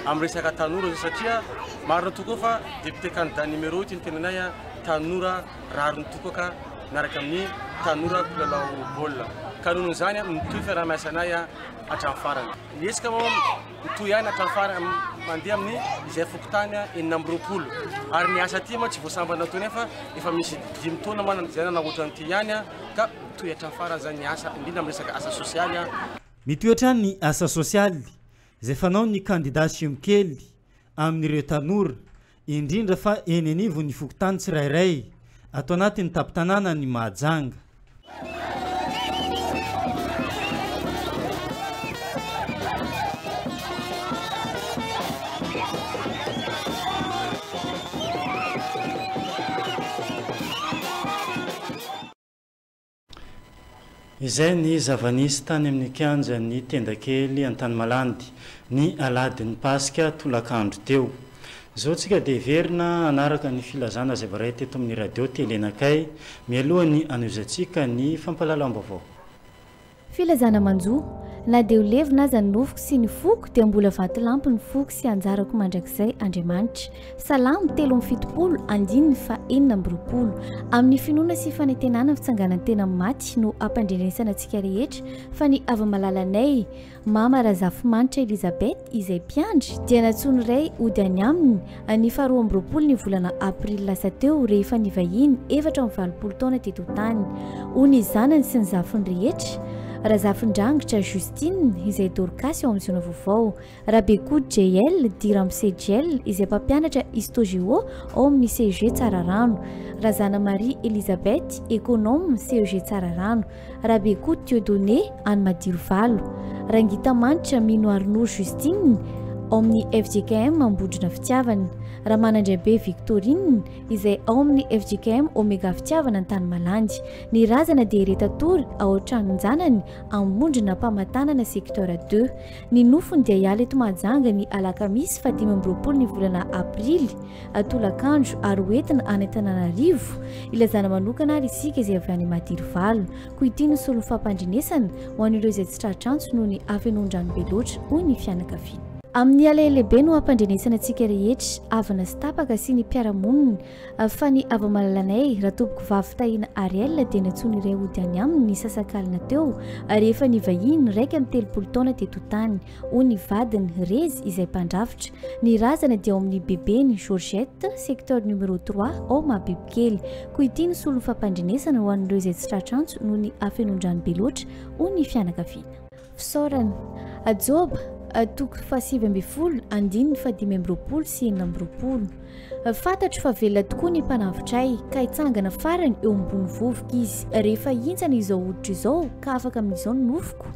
amin'ny resaka tanora zay satria marina tokoa fa député candidat numéro ity ny tenanay a, tanora rariny tokoa ka miaraka amin'ny tanora mpilalao baolina ka noho izany a mitohy fiaraha-miasanay a hatramin'ny farany. Ny hetsika moa mitohy ihany hatramin'ny farany mandeha amin'ny izay fokontany 26 ary ny asa aty moa tsy vao sambany nataonay fa efa misy dimy taona moa izay nanao ohatran'ity ihany a ka Mitohy hatramin'ny farany izany ny asa, indrindra amin'ny resaka asa sosialy. Mitohy hatrany ny asa sosialy izay fanaon'ny kandida Simokely amin'ireo tanora, indrindra fa eny anivon'ny fokontany tsirairay ato anatin'ny tampon-tanànan'i Mahajanga. Izay ny zava-nisy tany amin'ny kianjan'ny Tendakely Antanimalandy, ny alahadin'ny Paska tolakandro teo. Izao tsika dia heverina hanaraka ny filazana izay voaray teto amin'ny radio Télé Nakay mialohan'ny hanohizantsika ny fampahalalam-baovao. Filazana manjo, Na dia ho levona aza ny nofoko sy ny foko dia mbola vatolampy ny foko sy anjarako mandrakizay Andriamanitra. Salamo 73 andininy faha 26. Amin'ny finoana sy fanantenana ny fitsanganan-tena amin'ny maty no ampandrenesana antsika rehetra fa ny hava-malalanay Mama Razafimanitra Elisabeth izay mpiandry dia nantsoin'ny Ray hody any aminy ny faha 22 ny volana aprily lasa teo rehefa nivahiny 84 taona teto tany ho ny zanany sy ny zafiny rehetra Razafindrangitra Justine izay Dorcas ao amin'ny Ziona Vaovao, Rabekoto JL dit Ramose JL izay mpampianatra Histo-Géo ao amin'ny CEG Tsararano, Razana Marie Elisabeth, Econome CEG Tsararano, Rabekoto Dieudonné any Madirovalo, Rangitamanitra Minoarinoro Justine ao amin'ny fjkm Ambondrona Fitiavana, Ramanandraibe Victorine izay ao amin'ny fjkm Omega Fitiavana Antanimalandy. Ny razana dia ireto-tory ao an-tranon-janany Ambondrona Ampamatanana secteur deux. Ny nofony dia hiala eto Mahajanga ny alakamisy faha 25 ny volana aprily tolakandro ary ho entina any Antananarivo. Ilazana manokana ary isika izay avy any Madirovalo. Koa ity no solon'ny fampandrenesana ho an'ireo izay tsy tratra antso noho ny hafenoan-drano be loatra, hoy ny fianakaviana. Amin'ny alahelo lehibe no hampandrenesana antsika rehetra, havana sy tapaka sy ny mpiara-monina, Fa ny hava-malalanay, Ratoboko-vavy Tahiana Ariel dia nantsoiny iray hody any aminy ny sasakalina teo rehefa nivahiny 31 taona teto tany, hoy ny vadiny, Rezy, izay mpandrafitra. Ny razana dia ao amin'ny bebeny, Georgette, secteur numéro trois, ao Mahabibikely. Koa ity no solon'ny fampandrenesana ho an'ireo izay tsy tratra antso noho ny hafenoan-drano be loatra, hoy ny fianakaviana. Fisaorana. Joba, toko fahasivy ambin'ny folo, andininy fahadimy amby roapolo sy 26. Fantatro fa velona tokoa ny Mpanavotra ahy, ka hitsangana farany eo ambony vovoka izy. Rehefa hihintsana izao hoditra izao, ka afaka amin'izao ny nofoko,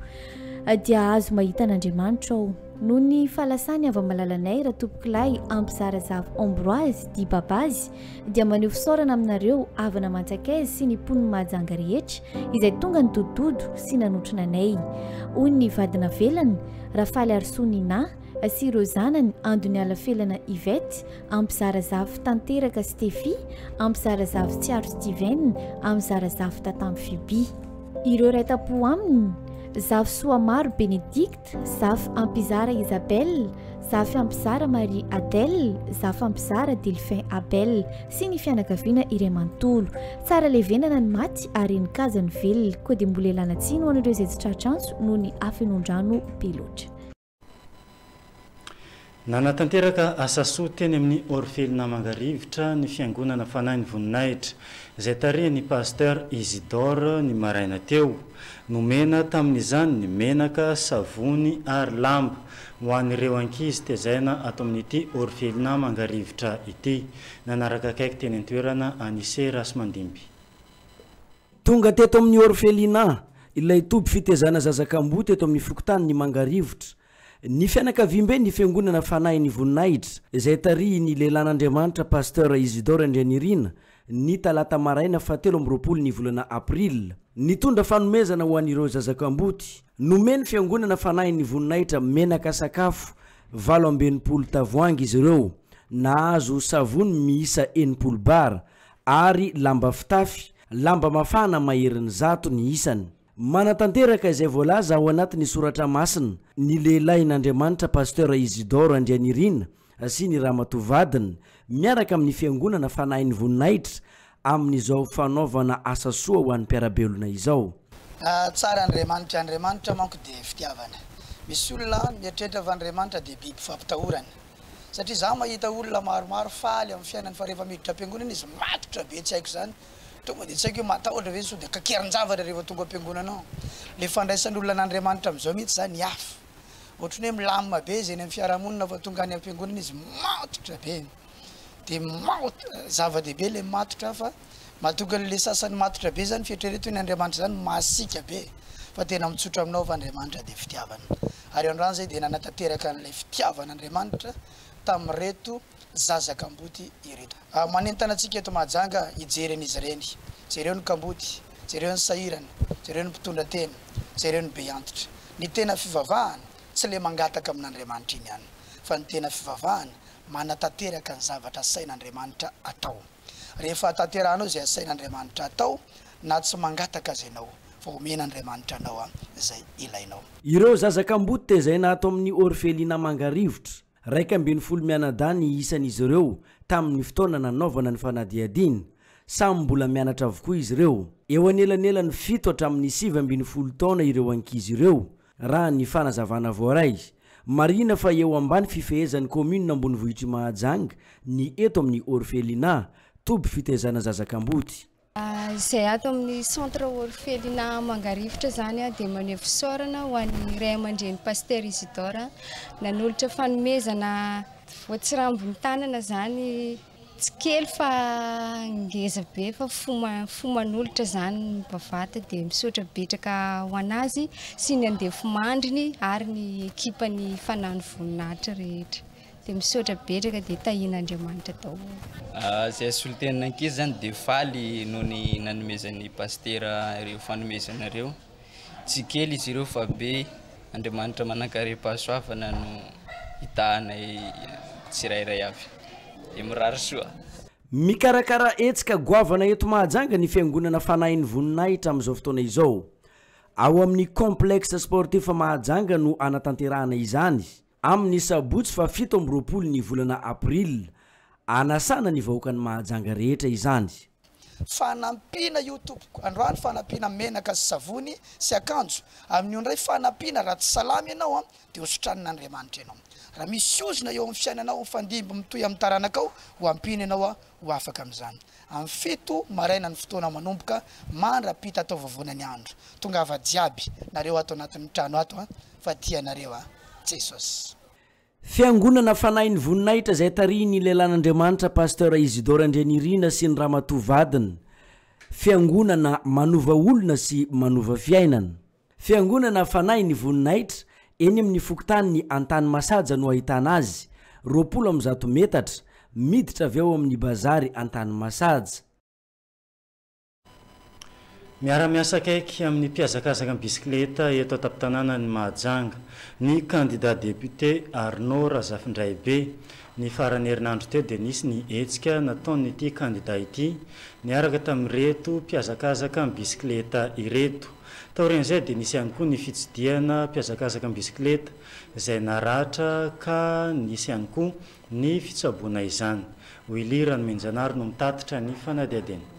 dia hahazo mahita an'Andriamanitra aho. Noho ny fahalasany hava-malalanay, Ratompokolahy Ampizarazavo Ambroise, dit Babazy, dia maneho fisaorana aminareo havana aman-tsakaiza sy ny mponin'i Mahajanga rehetra izay tonga nidodododo sy nanotrona anay. Hoy ny vady navelany, Rafaliarisoa Nina. sy ireo zanany Andoniala Felana Yvette, Ampizara Zafy Tanteraka Stephie, Ampizara Zafy Tsiaro Steven, Amizara Zafy Tatamo Fiby. Ireo iray tampo aminy, Zafy Soamaro Bénédicte, Zafy Ampizara Isabelle, Zafy Ampizara Marie Adèle, Zafy Ampizara Delphin Abel sy ny fianakaviana iray manontolo. Tsara levenana ny maty ary henin-kaja ny velona, koa dia mbola ialana tsiny ho an'ireo izay tsy tratra antso noho ny hafenoan-drano be loatra. Nanatanteraka asa soa teny amin'ny Orphelinat Mangarivotra ny Fiangonana Fanahin'ny Voninahitra, izay tarihin'ny Pasteur Isidore ny maraina teo. Nomena tamin'izany ny menaka, savony ary lamba ho an'ireo ankizy tezaina ato amin'ity Orphelinat Mangarivotra ity. Nanaraka akaiky teny an-toerana Anise Rasimandimby. Tonga teto amin'ny Orphelinat, ilay toby fitezana zaza kamboty eto amin'ny fokontanin'i Mangarivotra, ny fianakaviambe ny Fiangonana Fanahin'ny Voninahitra, izay tarihin'ny lehilahin'Andriamanitra Pasteur Isidore Andrianirina, ny talata maraina fahatelo amby 20 ny volana aprily. Nitondra fanomezana ho an'ireo zaza kamboty. Nomen'ny Fiangonana Fanahin'ny Voninahitra menaka sakafo 68 tavoahangy izy ireo, nahazo savony miisa 60 bara, ary lamba fitafy, lamba mafana maherin'ny 100 ny isany. Manatanteraka izay voalaza ao anatin'ny soratra masina ny lehilahin'Andriamanitra Pasteur Isidore Andrianirina sy ny ramatoa vadiny miaraka amin'ny fiangonana Fanahin'ny Voninahitra amin'izao fanaovana asa soa ho an'ny mpiara-belona izao. Tsara Andriamanitra, Andriamanitra manko dia fitiavana. Misy olona mieritreritra fa Andriamanitra dia biby fampitahorana. Satria za mahita olona maromaro faly amin'ny fiainany fa rehefa miditra am-piangonana izy matotra be tsy haiko izany, tonga dia tsy haiko hoe matahotra ve sao dia kakerin-javatra rehefa tonga am-piangonana ao. Le fandraisan'olona an'Andriamanitra amin'izao mihitsy izany hafa. Ohatran'ny hoe milamina be izy eny amin'ny fiarahamonina fa tonga any am-piangonana izy matotra be. Dia matotra, zava-dehibe le matotra fa Mahatonga an'le sasany matotra be zany fieritrereto ny Andriamanitra zany masiaka be fa tena mitsotra aminao fa Andriamanitra dia fitiavana. Ary androany zay dia nanatanteraka an'ilay fitiavan'Andriamanitra tamin'ireto zaza kamboty ireto. Manentana antsika eto Mahajanga hijery an'izy ireny. Jereo ny kamboty, jereo ny sahirana, jereo ny mpitondra tena, jereo ny be antitra. Ny tena fivavahana tsy le mangataka amin'Andriamanitra iny ihany fa ny tena fivavahana manatanteraka ny zavatra asain'Andriamanitra atao. Rehefa tanterahanao izay asain'Andriamanitra atao, na tsy mangataka aza ianao, fa omen'Andriamanitra anao izay ilainao. Ireo zaza kamboty tezaina ato amin'ny Orphelinat Mangarivotra, 11 mianadahy ny isan'izy ireo tamin'ny fotoana nanaovana ny fanadihadiana. Samy mbola mianatra avokoa izy ireo. Eo anelanelan'ny 7 hatramin'ny 19 taona ireo ankizy ireo, raha ny fanazavana voaray. Marihina fa eo ambany fifehezan'ny kaominina ambonivohitr'i Mahajanga ny eto amin'ny Orphelinat, toby fitaizana zaza kamboty. Izay ato amin'ny Centre Orphelinat Mangarivotra izany dia maneho fisaorana ho an'ny ray aman-dreny Pasteur Isidore nanolotra fanomezana voatsirambin'ny tanana izany. Tsy kely fa ngeza be fa fo fo manolotra zany ny bavata dia misaotra betraka ho anazy sy ny andefomandriny ary ny ekipany fanano voninahitra rehetra dia misaotra betraka dia tahian'Andriamanitra daholo. Izay solontenan'ankizy zany dia faly noho ny nanomezan'ny pasitera ireo fanomezana ireo. Tsy kely izy ireo fa be. Andriamanitra manankarem-pahasoavana no hitahanay tsirairay avy. Dia mirary soa. Mikarakara hetsika goavana eto Mahajanga ny Fiangonana Fanahin'ny Voninahitra amin'izao fotoana izao. Ao amin'ny Complexe Sportif Mahajanga no hanatanterahana izany, amin'ny sabotsy faha 27 ny volana aprily. Anasana ny vahoakan'i Mahajanga rehetra izany. Fanampiana io tompoko. Androany fanampiana menaka sy savony sy akanjo. Amin'io indray fanampiana raha tsy salama ianao an, dia ho sitranin'Andriamanitra ianao. Raha misy ozona eo amin'ny fiainanao mifandimby mitohy amin'ny taranakao, ho ampiana ianao an, ho afaka amin'izany. Amin'ny 7 maraina ny fotoana manomboka mandra-pitataovavoana ny andro. Tongava jiaby nareo ato anatin'ny trano ato an, fa tia anareo an Jesosy. Fiangonana Fanahin'ny Voninahitra izay tarihin'ny lehilahin'Andriamanitra Pasteur Isidore Andrianirina sy ny ramatoa vadiny. Fiangonana manova olona sy manova fiainana. Fiangonana Fanahin'ny Voninahitra, eny amin'ny fokontanin'i Antanimasaja no ahitana azy, 120 metatra, miditra avy ao amin'ny bazary Antanimasaja. Miara-miasa akaiky amin'ny mpihazakazaka am-bisikileta eto an-tampon-tanànan'i Mahajanga ny kandida depiote Arnaud Razafindraibe. Ny faran'ny herinandro teo dia nisy ny hetsika nataon'ity kandida ity niaraka tamin'ireto mpihazakazaka am-bisikileta ireto. Taorian'izay dia nisy ihany koa ny fitsidihana mpihazakazaka am-bisikileta izay naratra ka nisy ihany koa ny fitsaboana izany. Willy Ranomenjanahary no mitatitra ny fanadihadiana.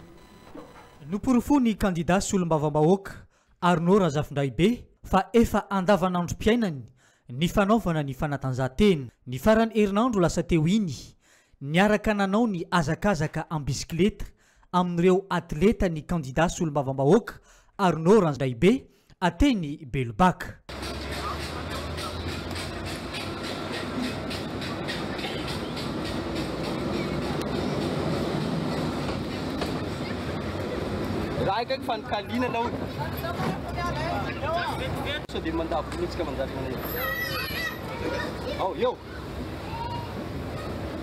Noporofoin'ny kandida solombavambahoaka Arnaud Razafindraibe fa efa andavanandrom-piainany ny fanaovana ny fanatanjahantena. Ny faran'ny herinandro lasa teo iny, niaraka nanao ny hazakazaka am-bisikileta amin'ireo atleta ny kandida solombavambahoaka Arnaud Randraibe teny Belobaka. Raha akaiky fa nikaliana anao. Sao dia mandavo mihitsy ka manjary maneno. Ao, eo.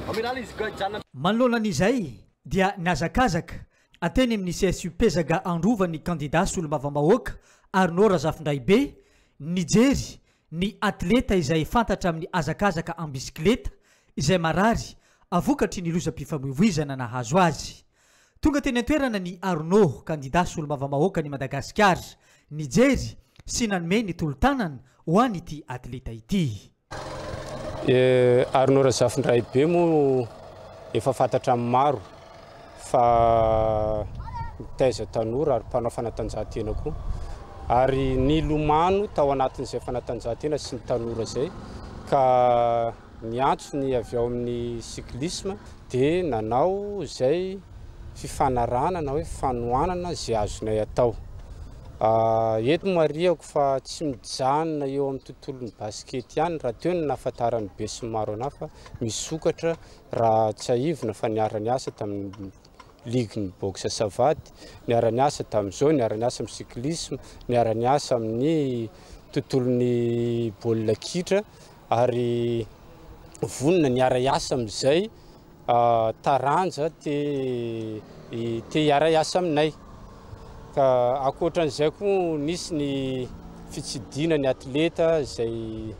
Amelala izy ka hijanona. Manoloana an'izay dia nihazakazaka Teny amin'ny CSU Pezaga Androva ny kandida solombavambahoaka Arnaud Razafindraibe nijery ny atleta izay fantatra amin'ny hazakazaka am-bisikileta izay marary vokatry ny lozam-pifamoivoizana nahazo azy. Tonga teny an-toerana ny Arnaud, kandida solombavambahoakan'i Madagasikara, nijery sy nanome ny tolo-tanana ho an'ity atleta ity. Arnaud Razafindraibe moa efa fantatra amin'ny maro fa mitaiza tanora ary mpanao fanatanjahantena koa. Ary nilomano tao anatin'izay fanatanjahantena sy ny tanora izay ka niantso ny avy ao amin'ny cyclisme dia nanao izay fifanarahana na hoe fanohanana izay azonay atao. Eto marihako fa tsy mijanona eo amin'ny tontolon'ny basikety ihany raha teo no nahafantaran'ny besinimaro anà fa misokatra raha tsiahivina fa niara-niasa tamin'ny ligin'ny boxe savate, niara-niasa tamin'izao, niara-niasa amin'ny cyclisme, niara-niasa amin'ny tontolon'ny baolina kitra ary vonona niara-hiasa amin'izay taranja te te hiara-hiasa aminay. Ka ankoatran'izay koa nisy ny fitsidihana ny atleta izay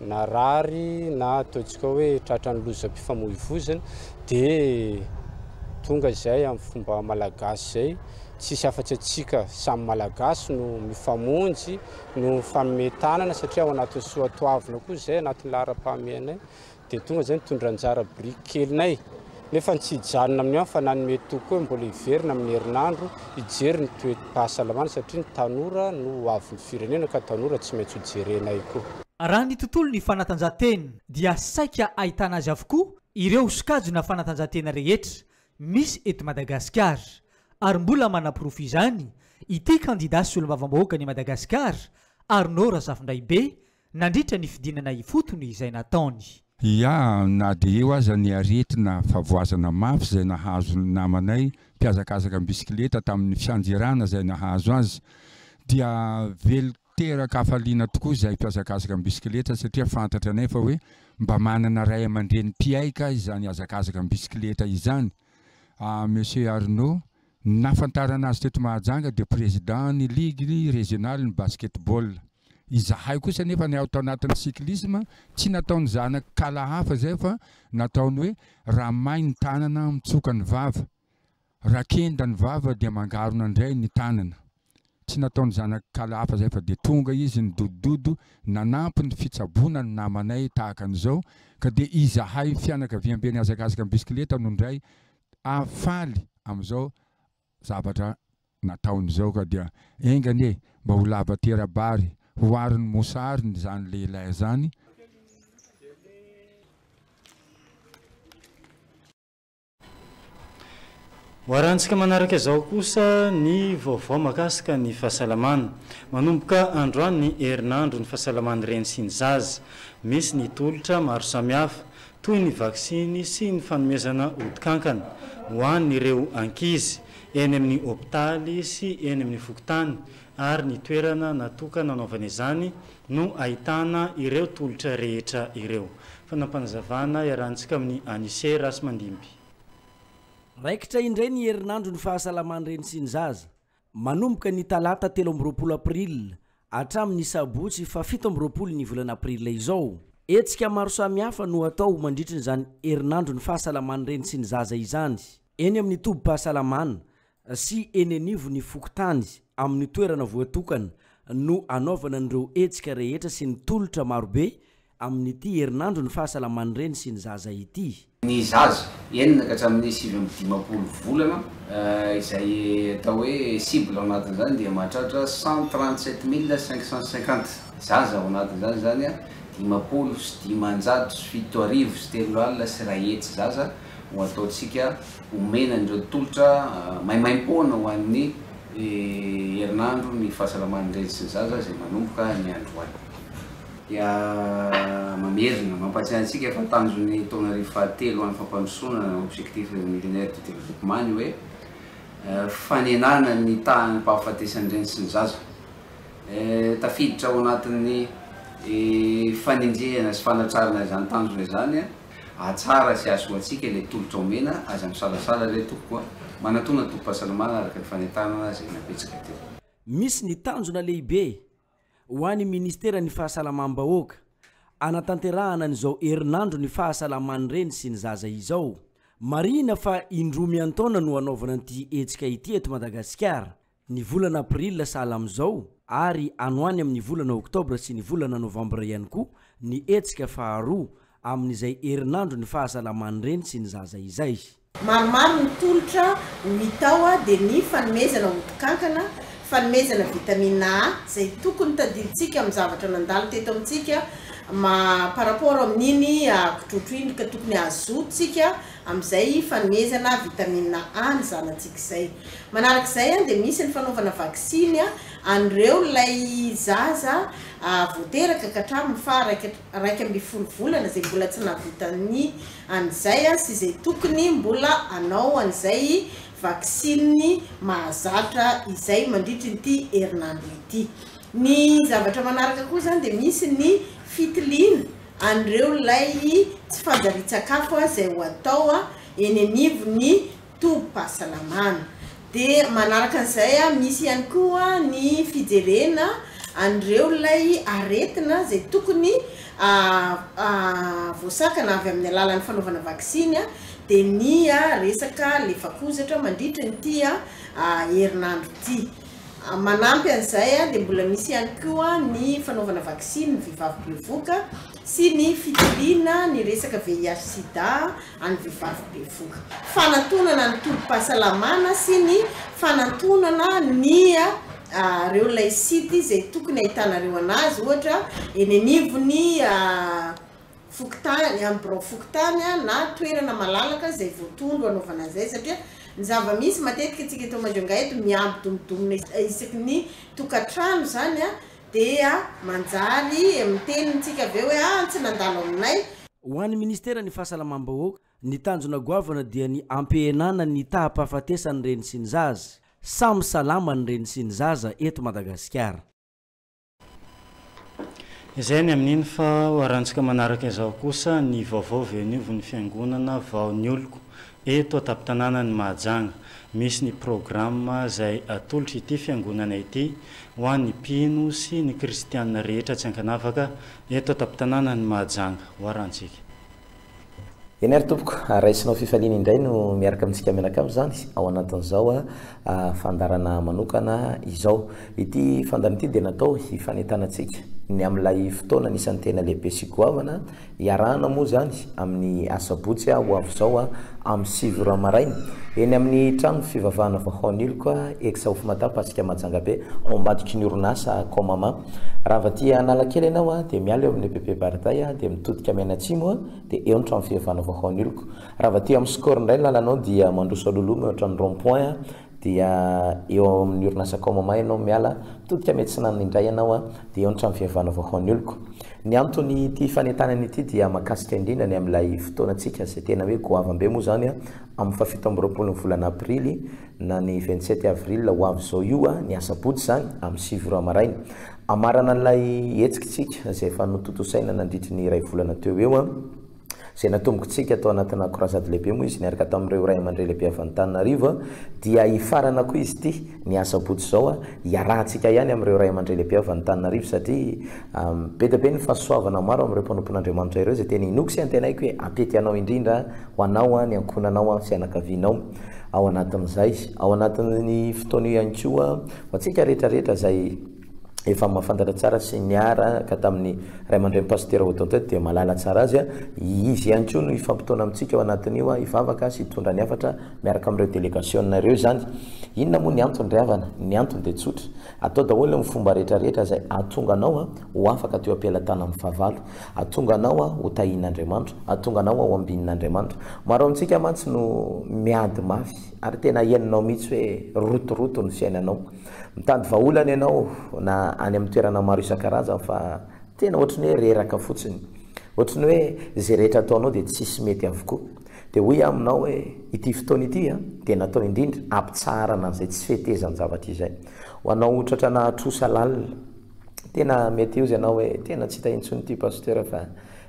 narary na ataontsika hoe tratran'ny lozam-pifamoivoizana dia tonga izay amin'ny fomba malagasy izay, tsisy afa-tsy antsika samy malagasy no mifamonjy, no mifanome tanana satria ao anatin'ny soatoavina koa izay, anatin'ny laharam-pahamehanay. Dia tonga izay nitondra anjara biriky kelinay. Nefa tsy hijanona amin'io ihany fa nanome toky koa hoe mbola hiverina amin'ny herinandro hijery ny toe-pahasalamana satria ny tanora no ho avin'ny firenena ka tanora tsy maintsy ho jerenay koa. Raha ny tontolon'ny fanatanjahantena dia saika ahitana azy avokoa ireo sokajina fanatanjahantena rehetra misy eto Madagasikara ary mbola manaporofo izany ity kandida solombavambahoakan'i Madagasikara Arnaud Razafindraibe nandritra ny fidinana ifotony izay nataony. Ia, na dia eo aza ny aretina fahavoazana mafy izay nahazo ny namanay mpihazakazaka am-bisikileta tamin'ny fianjerana izay nahazo azy, dia velon-teraka hafaliana tokoa izahay mpihazakazaka am-bisikileta satria fantatra anay fa hoe mba manana ray aman-dreny mpiaika izany hazakazaka am-bisikileta izany. Monsieur Arnaud, ny nahafantarana azy teto Mahajanga dia président ny ligue régionale ny basket-ball. Izahay kosa anefa ny ato anatin'ny cyclisme tsy nataon'ny zanak'i kala hafa izay fa nataony hoe raha may ny tanana mitsoka ny vava, raha kenda ny vava dia mangarona indray ny tanana. Tsy nataon'ny zanak'i kala hafa izay fa dia tonga izy nidodododo nanampy ny fitsaboana ny namanay tahaka an'izao ka dia izahay fianakaviamben'ny hazakazaka am-bisikileta no indray faly amin'izao zavatra nataony izao ka dia enga anie mba ho lava tera-bary ho arin'ny mosary izany lehilahy izany. Ho arahantsika manaraka izao kosa ny vaovao mahakasika ny fahasalamana. Manomboka androany ny herinandro ny fahasalaman'ny reny sy ny zaza. Misy ny tolotra maro samihafa toy ny vaksiny sy ny fanomezana ody kankana ho an'ireo ankizy eny amin'ny hopitaly sy eny amin'ny fokontany ary ny toerana natokana hanaovana izany no ahitana ireo tolotra rehetra ireo. Fanapanazavana iarahantsika amin'i Anise Rasimandimby. Raikitra indray ny herinandro ny fahasalaman'ny reny sy ny zaza. Manomboka ny talata 23 april hatramin'ny sabotsy faha 27 ny volana april izao. Hetsika maro samihafa no hatao mandritry izany herinandron'ny fahasalaman'ny reny sy ny zaza izany, eny amin'ny tobim-pahasalamana sy eny anivon'ny fokontany amin'ny toerana voatokana no hanaovana an'ireo hetsika rehetra sy ny tolotra marobe amin'ity herinandron'ny fahasalaman'ny reny sy ny zaza ity. Ny zaza, enina ka hatramin'ny 59 volana, izay atao hoe cible ao anatin'izany dia mahatratra 137 550 zaza ao anatin'izany izany, 150 701 zaza ho ataontsika omena an'ireo tolotra maimaimpoana ho an'ny herinandro ny fahasalaman'ny reny sy ny zaza izay manomboka ny androany. Dia mamerina mampahatsiahy antsika fa tanjon'ny taonarivo fahatelo ho an'ny fampandrosoana na objectif millénaire du développement ny hoe fanenana ny tahan'ny fahafatesan'ny reny sy ny zaza. Tafiditra ao anatin'ny fanenjehana sy fanatrarana izany tanjona izany Hahatsara sy hahasoa antsika ilay tolotra omena, aza misalasala re tompoko a! Manatona tobim-pahasalamana araka ny fanentanana izay napetsaka teo. Misy ny tanjona lehibe ho an'ny Ministeran'ny Fahasalamam-bahoaka hanatanterahana an'izao herinandron'ny fahasalaman'ny reny sy ny zaza izao. Marihina fa indroa miantaona no hanaovana an'ity hetsika ity eto Madagasikara. Ny volana april sahala amin'izao ary any ho any amin'ny volana oktobra sy ny volana novambra ihany koa ny hetsika faharoa amin'izay herinandro ny fahasalaman'ny reny sy ny zaza izay. Maromaro ny tolotra ho hita ao dia ny fanomezana odi-kankana, fanomezana vitamine A izay tokony tadidintsika amin'ny zavatra nandalo teto amintsika ma par rapport amin'iny kitrotro iny ka tokony hazotontsika amin'izay fanomezana vitamine A ny zanatsika izay. Manaraka izay dia misy ny fanaovana vaksiny an'ireo ilay zaza vao teraka ka hatramin'ny faha 11 volana izay mbola tsy nahavita ny an'izay sy izay tokony mbola hanao an'izay vaksiny mahazatra izay mandritry ity herinandro ity. Ny zavatra manaraka koa izany dia misy ny fitiliana an'ireo ilay tsy fanjarian-tsakafo izay ho atao eny anivon'ny tobim-pahasalamana. Dia manaraka an'izay misy ihany koa ny fijerena an'ireo ilay aretina izay tokony voasakana avy amin'ny alalan'ny fanaovana vaksiny dia ny resaka lefakozatra mandritra ity herinandro ity. Manampy an'izay dia mbola misy ihany koa ny fanaovana vaksiny ny vehivavy bevoka sy ny fitiliana ny resaka VIH sida an'ny vehivavy bevoka. Fanantonana ny tobim-pahasalamana sy ny fanantonana ny ireo ilay site izay tokony ahitanareo anazy ohatra eny anivon'ny fokontany, amin'ny birao fokontany na toerana malalaka izay voatondro hanaovana an'izay satria ny zava-misy matetika antsika eto Majunga eto mihambo domodomina isaky ny tokantrano izany dia manjary miteny tsika avy eo hoe ah tsy nandalo aminay. Ho an'ny Ministeran'ny Fahasalamam-bahoaka, ny tanjona goavana dia ny hampihenana ny taham-pahafatesan'ny reny sy ny zaza. Samy salama ny reny sy ny zaza eto Madagasikara. Izay ny amin'iny fa ho arahantsika manaraka izao kosa ny vaovao avy eo anivon'ny fiangonana vao ny oloko eto an-tampon-tanànan'i Mahajanga. Misy ny programa izay atolotry ity fiangonana ity ho an'ny mpino sy ny kristiana rehetra tsy ankanavaka eto an-tampon-tanànan'i Mahajanga. Ho arahantsika. Eny ary tompoko, raisinao fifaliana indray no miaraka amintsika mianakavy izany ao anatin'izao fandaharana manokana izao. Ity fandaharana ity dia natao hifanentanantsika ny amin'ilay fotoana anisan'ny tena lehibe sy goavana iarahana moa izany amin'ny asabotsy ho avy izao amin'ny 9 ora maraina eny amin'ny trano fivavahana Vahaoniloko ex Ofmata Pasika Mahajanga Be ao ambadiky ny orinasa Comama. Raha avy aty Analakely ianao dia miala eo amin'ny EPP Baradai dia mitodika mianatsimo dia eo ny trano fivavahana Vahaoniloko. Raha avy aty amin'ny Score indray ny lalanao dia mandroso alohaloha mihoatra ny rond point dia eo amin'ny orinasa Comama ianao miala, mitodika miatsinanana indray ianao dia eo ny trano fivavahana Vahaoniloko. Ny anton'ity fanentanana ity dia mahakasika indrindra ny amin'ilay fotoanantsika izay tena hoe goavam-be moa izany amin'ny faha 27 ny volana aprily na ny 27 avril ho avy izao io ny asabotsy izany amin'ny 9 ora maraina. Hamarana an'ilay hetsika isika izay efa notontosaina nandritry ny iray volana teo eo. Izay natombokintsika tao anatina croisade lehibe moa izy niaraka tamin'ireo ray aman-dreny lehibe avy Antananarivo dia hifarana koa izy ity ny asabotsy izao hiarahantsika ihany amin'ireo ray aman-dreny lehibe avy Antananarivo satria be dia be ny fahasoavana maro amin'ireo mpanompon'Andriamanitra ireo izay tena inoako sy antenaiko hoe hampety anao indrindra ho anao ny ankohonanao ny fianakavianao ao anatin'izay ao anatin'ny fotoana io ihany koa ho antsika rehetra rehetra izay efa mahafantatra tsara sy niaraka tamin'ny ray aman-dreny Pasitera Odon teto dia mahalala tsara azy. Izy ihany koa no hifampitaona amintsika ao anatin'io, hivavaka sy hitondra ny hafatra miaraka amin'ireo delegasiona ireo izany. Inona moa ny antony ry havana? Ny antony dia tsotra. Atao daholo ny fomba rehetra rehetra izay hahatonga anao ho afaka teo am-pelatanan'ny fahavalo, hahatonga anao ho tahian'Andriamanitra, hahatonga anao ho ambinin'Andriamanitra. Maro amintsika mantsy no miady mafy ary tena henonao mihitsy hoe rotoroto ny fiainanao. Mitady vahaolana ianao na any amin'ny toerana maro isan-karazany fa tena ohatry ny hoe reraka fotsiny. Ohatry ny hoe izay rehetra ataonao dia tsisy mety avokoa. Dia hoy aho aminao hoe ity fotoana ity dia natao indrindra hampitsaharana an'izay tsy fetezan-javatra izay. Ho anao tratra nahatrosa lalina, tena mety hozy ianao hoe tena tsy hita intsony ity Pasteur fa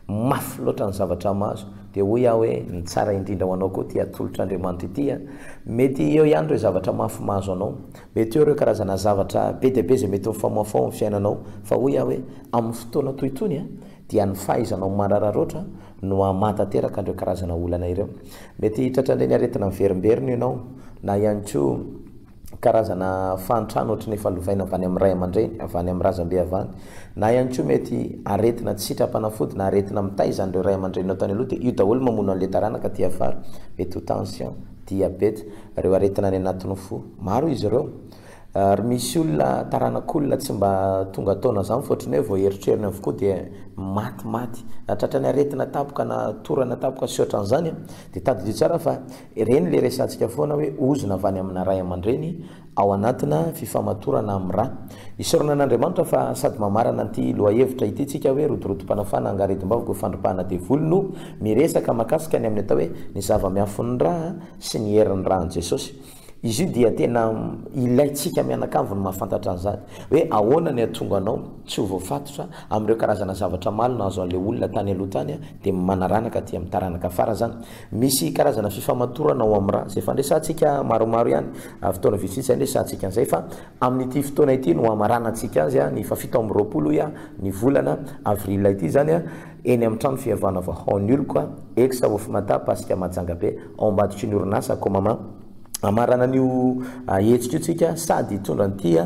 mafy loatra ny zavatra mahazo, dia hoy aho hoe ny tsara indrindra ho anao koa ity atolotr'Andriamanitra ity an! Mety eo ihany ireo zavatra mafy mahazo anao, mety eo ireo karazana zavatra be dia be izay mety mifamoafaoa amin'ny fiainanao, fa hoy aho hoe amin'ny fotoana toy itony an, dia ny fahaizanao manararaotra no hamaha tanteraka an'ireo karazana olana ireo. Mety tratran'ireny aretina miverimberina ianao, na ihany koa. karazana fahantrana ohatry ny efa lovaina avy any amin'ny ray aman-dreny, avy any amin'ny razambe avy any, na ihany koa mety aretina tsy sitram-panafody na aretina mitaiza an'ireo ray aman-dreninao tany aloha dia io daholo mamono an'ilay taranaka aty afara, mety ho tension, diabeta, ireo aretina any anatin'ny fo, maro izy ireo. Ary misy olona, taranak'olona tsy mba tonga taona izany fa ohatry ny hoe vao erotrerony avokoa dia matimaty, na tratran'ny aretina tampoka na torana tampoka sy ohatran'izany dia tadidio tsara fa Ireny le resatsika foana hoe ozona avy any amina ray aman-dreny ao anatina fifamatorana amin'ny ra. Isaorana an'Andriamanitra fa sady mamarana an'ity lohahevitra ity tsika hoe rodorodompanafana angaredom-bavoko fandripahana devoly no miresaka makasika ny amin'ny atao hoe ny zava-miafon'ny ra sy ny herin'ny ra an'i Jesosy. Izy io dia tena ilaintsika mianakavy ny mahafantatra an'izany hoe ahoana ny hahatonga anao tsy ho voafatotra amin'ireo karazana zavatra malo nahazo an'ilay olona tany aloha tany dia manaranaka aty amin'ny taranaka afara izany. Misy karazana fifamatorana ao amin'ny ra, izay efa niresahantsika maromaro ihany, fotoana vitsivitsy izay niresahantsika an'izay, fa amin'ity fotoana ity no hamaranantsika azy, ny fahafito 28 hoy aho, ny volana avril ity izany, eny amin'ny trano fihavana Vahaon'ny Oloko, ex Ofmata Pasika Mahajanga Be, ao ambadiky ny orinasa Comama. Hamarana an'io hetsika io tsika sady hitondra an'ity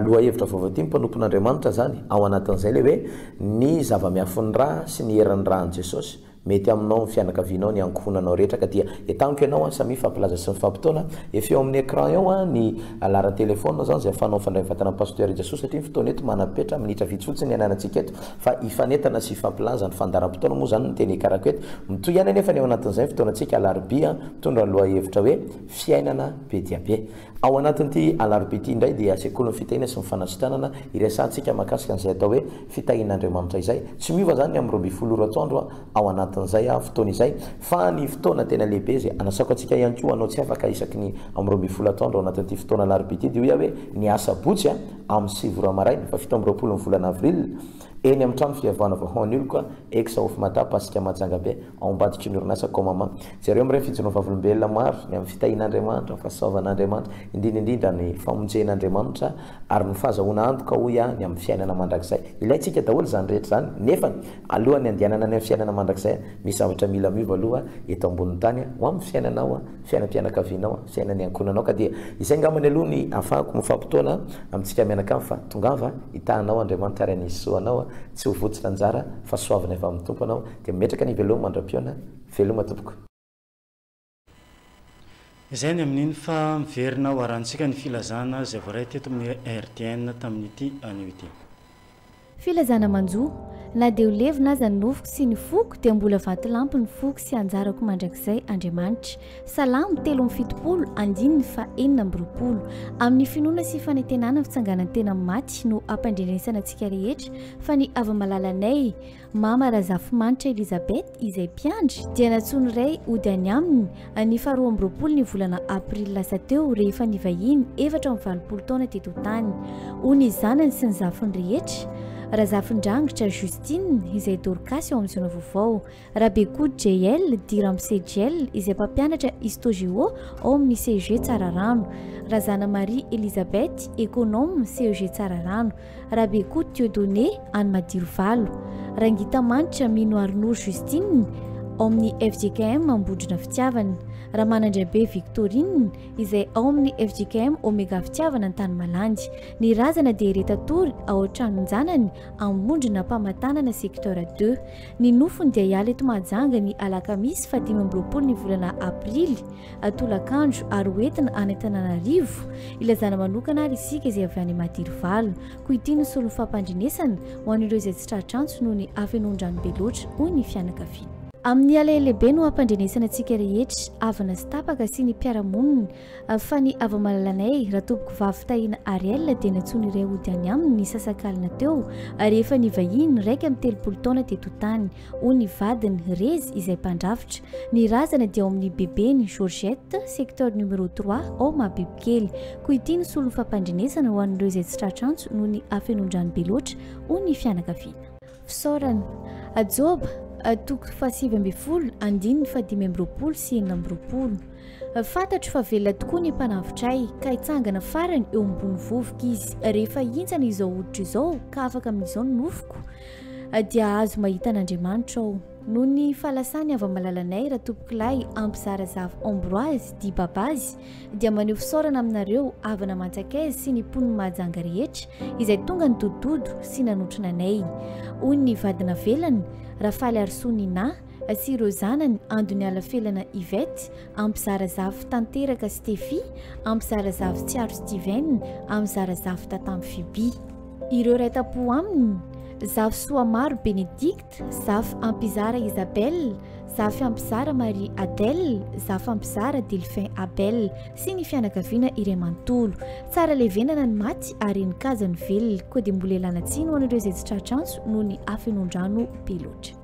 lohahevitra vaovao ity ny mpanompon'Andriamanitra izany, ao anatin'izay ilay hoe ny zava-miafin'ny ra sy ny herin'ny ra an'i Jesosy. Mety aminao, ny fianakavianao, ny ankohonanao rehetra ka dia entaniko ianao an, samia hifampilaza sy mifampitaona, efa eo amin'ny écran eo an ny laharan-telephone zany izay ahafahanao mifandray mivantana amin'ny Pasteur Rijasoa satria ny fotoana eto manam-petra, minitra vitsy fotsiny ny ananantsika eto fa hifanentana sy hifampilaza ny fandaharam-potoana moa izany no tena hikarako eto. Mitohy ihany anefa ny ao anatin'izay ny fotoanantsika alarobia mitondra ny lohahevitra hoe fiainana be dia be. Ao anatin'ity alarobia ity indray dia sekolin'ny fitahiana sy ny fanasitranana iresahantsika mahakasika an'izay atao hoe fitahian'Andriamanitra izay. Tsy miova izany ny amin'ny 12 ora atoandro ao anatin'izay fotoana izay fa ny fotoana tena lehibe izay anasako antsika ihany koa hanao tsy afaka isaky ny amin'ny 12 atoandro ao anatin'ity fotoana alarobia ity dia hoy aho hoe ny asabotsy amin'ny 9 ora maraina fa 27 ny volana avril eny amin'ny trano fihavana vahoan'ny oloko ex Ofmata Pasika Mahajanga Be ao ambadiky ny orinasa Comama. Jereo amin'ireny fijoroan'ny vavolombelona maro ny amin'ny fitahian'Andriamanitra, ny fahasoavan'Andriamanitra, indrindra indrindra ny famonjen'Andriamanitra ary ny fahazahoana antoka hoy aho ny amin'ny fiainana mandrakizay. Ilaintsika daholo izany rehetra izany, nefa alohan'ny handehanana any amin'ny fiainana mandrakizay, misy zavatra mila miova aloha eto ambonin'ny tany ho amin'ny fiainanao, fiainam-pianakavianao, fiainan'ny ankohonanao. Ka dia izay angambany aloha ny ahafahako mifampitaona amintsika mianakavy fa tongava hitahanao Andriamanitra ary hanisy soa anao, tsy ho votsitra anjara fa soavina avy amin'ny Tompo anao. Dia mimetraka ny veloma mandra-pihaona. Veloma tompoko. Izay ny amin'iny fa miverina ho arahantsika ny filazana izay voaray teto amin'ny RTN tamin'ity anio ity. Filazana manjo, Na dia ho levona aza ny nofoko sy ny foko dia mbola vatolampy ny foko sy anjarako mandrakizay Andriamanitra. Salamo 73 andininy faha 26. Amin'ny finoana sy fanantenana ny fitsanganan-tena amin'ny maty no ampandrenesana antsika rehetra fa ny hava-malalanay Mama Razafimanitra Elisabeth izay mpiandry dia nantsoin'ny Ray hody any aminy ny faha 22 ny volana aprily lasa teo rehefa nivahiny 84 taona teto tany. Ho ny zanany sy ny zafiny rehetra. Razafindrangitra Justine izay Dorcas ao amin'ny Zona Vaovao, Rabekoto JL dit Ramose Jel izay mpampianatra Histo-Géo ao amin'ny CEG Tsararano, Razana Marie Elisabeth, Econome, CEG Tsararano, Rabekoto Dieudonné any Madirovalo, Rangitamanitra Minoarinoro Justine ao amin'ny fjkm Ambondrona Fitiavana, Ramanandraibe Victorine izay ao amin'ny fjkm Omega Fitiavana Antanimalandy. Ny razana dia retatory ao an-tranon-janany Ambondrona Ampamatanana secteur deux. Ny nofony dia hiala eto Mahajanga ny alakamisy faha 25 ny volana aprily tolakandro ary ho entina any Antananarivo. Ilazana manokana ary isika izay avy any Madirovalo. Koa ity no solon'ny fampandrenesana ho an'ireo izay tsy tratra antso noho ny hafenoan-drano be loatra, hoy ny fianakaviana. Amin'ny alahelo lehibe no hampandrenesana antsika rehetra, havana sy tapaka sy ny mpiara-monina, fa ny hava-malalanay, Ratompokovavy Tahiana Ariel dia nantsoiny iray hody any aminy ny sasak'alina teo rehefa nivahiny 31 taona teto tany, hoy ny vadiny, Rezy, izay mpandrafitra. Ny razana dia ao amin'ny bebeny, Georgette, secteur numéro trois, ao Mahabibikely. Koa ity no solon'ny fampandrenesana ho an'ireo izay tsy tratra antso noho ny hafenoan-drano be loatra, hoy ny fianakaviana. Fisaorana. Joba, toko fahasivy ambin'ny folo, andininy faha-25 sy 26. Fantatro fa velona tokoa ny Mpanavotra ahy, ka hitsangana farany eo ambony vovoka izy. Rehefa hihintsana izao hoditra izao, ka afaka amin'izao ny nofoko, dia hahazo mahita an'Andriamanitra aho. Noho ny fahalasan'ny hava-malalanay Ratompokolahy Ampizarazava Ambroise dit Babazy, dia maneho fisaorana aminareo havana aman-tsakaiza sy ny mponin'i Mahajanga rehetra izay tonga nidododo sy nanotrona anay. Hoy ny vady navelany, Rafaliarisoa Nina, sy ireo zanany, Andoniala Felana Yvette, Ampizarazafy Tanteraka Stephie, Ampizarazafy Tsiaro Steven, Ampizarazafy Tatamy Phoebe. Ireo iray tam-po aminy, Zafy Soamaro Bénédicte, Zafy Ampizara Isabelle, Zafy Ampizara Marie Adèle, Zafy Ampizara Delphin Abel, sy ny fianakaviana iray manontolo. Tsara levenana ny maty ary henin-kaja ny velona, koa dia mbola ialana tsiny ho an'ireo izay tsy tratra antso noho ny hafenoan-drano be loatra.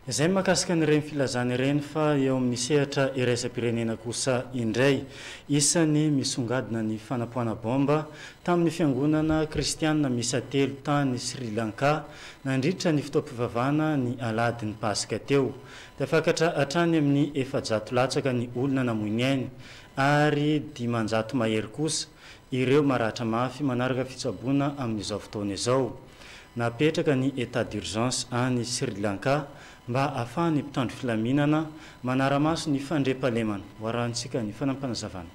Izay ny mahakasika an'ireny filazana ireny fa eo amin'ny sehatra iraisam-pirenena kosa indray, isan'ny misongadina ny fanapoahana baomba tamin'ny fiangonana kristianina miisa telo tany Sri Lanka nandritra ny fotoam-pivavahana ny alahadin'ny Paska teo. Tafakatra hatrany amin'ny 400 latsaka ny olona namoy ny ainy ary 500 mahery kosa ireo maratra mafy manaraka fitsaboana amin'izao fotoana izao. Napetraka ny état d'urgence any Sri Lanka mba ahafahan'ny mpitandro filaminana manara-maso ny fandriampahalemana. Ho arahantsika ny fanampinazavana.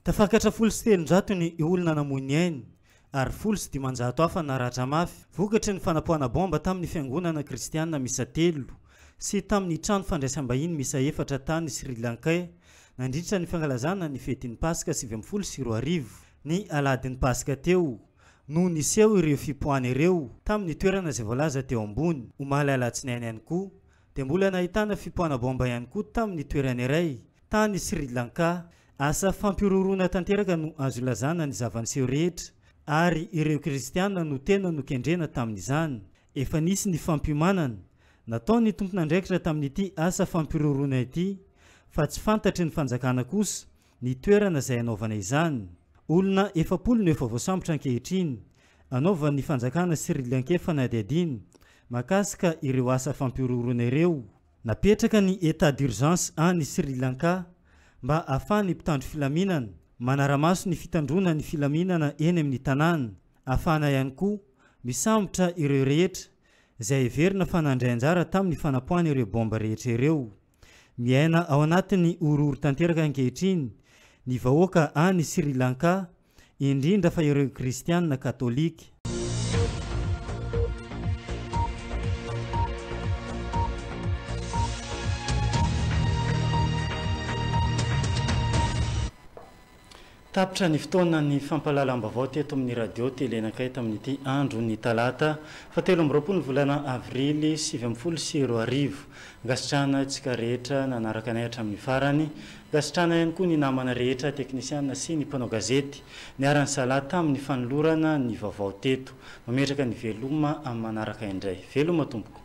Tafakatra 310 ny olona namoy ny ainy ary 510 hafa naratra mafy vokatry ny fanapoahana baomba tamin'ny fiangonana kristiana miisa telo sy tamin'ny trano fandraisam-bahiny miisa efatra tany Sri Lanka nandritra ny fankalazana ny fetin'ny Paska 2019 ny alahadin'ny Paska teo no niseho ireo fipoahana ireo tamin'ny toerana izay voalaza teo ambony. Omaly alatsinainy ihany koa dia mbola nahitana fipoahana baomba ihany koa tamin'ny toerana iray tany Sri Lanka. Asa fampihorohoroana tanteraka no azo ilazana ny zava-niseho rehetra ary ireo kristiana no tena nokendrena tamin'izany. Efa nisy ny fampiomanana nataon'ny tompon'andraikitra tamin'ity asa fampihorohoroana ity fa tsy fantatry ny fanjakana kosa ny toerana izay hanaovana izany. Olona 40 no efa voasambotra ankehitriny anaovan'ny fanjakana Sri Lanka fanadihadiana mahakasika ireo asa fampihorohoroana ireo. Napetraka ny état d'urgence any Sri Lanka mba ahafahan'ny mpitandro filaminana manara-maso ny fitandroana ny filaminana eny amin'ny tanàna, ahafahana ihany koa misambotra ireo rehetra izay heverina fa nandray anjara tamin'ny fanapoahana ireo baomba rehetra ireo. Miaina ao anatin'ny horohoro tanteraka ankehitriny ny vahoaka any Sri Lanka, indrindra fa ireo kristiana katolika. Tapitra ny fotoana ny fampahalalam-baovao teto amin'ny radio Télé Nakay tamin'ity andron'ny talata faha 23 ny volana avrily 2019. Ankasitrahana antsika rehetra nanaraka anay hatramin'ny farany. Ankasitrahana ihany koa ny namana rehetra teknisiana sy ny mpanao gazety niara-nisalahy tamin'ny fanolorana ny vaovao teto. Mametraka ny veloma amin'ny manaraka indray. Veloma tompoko.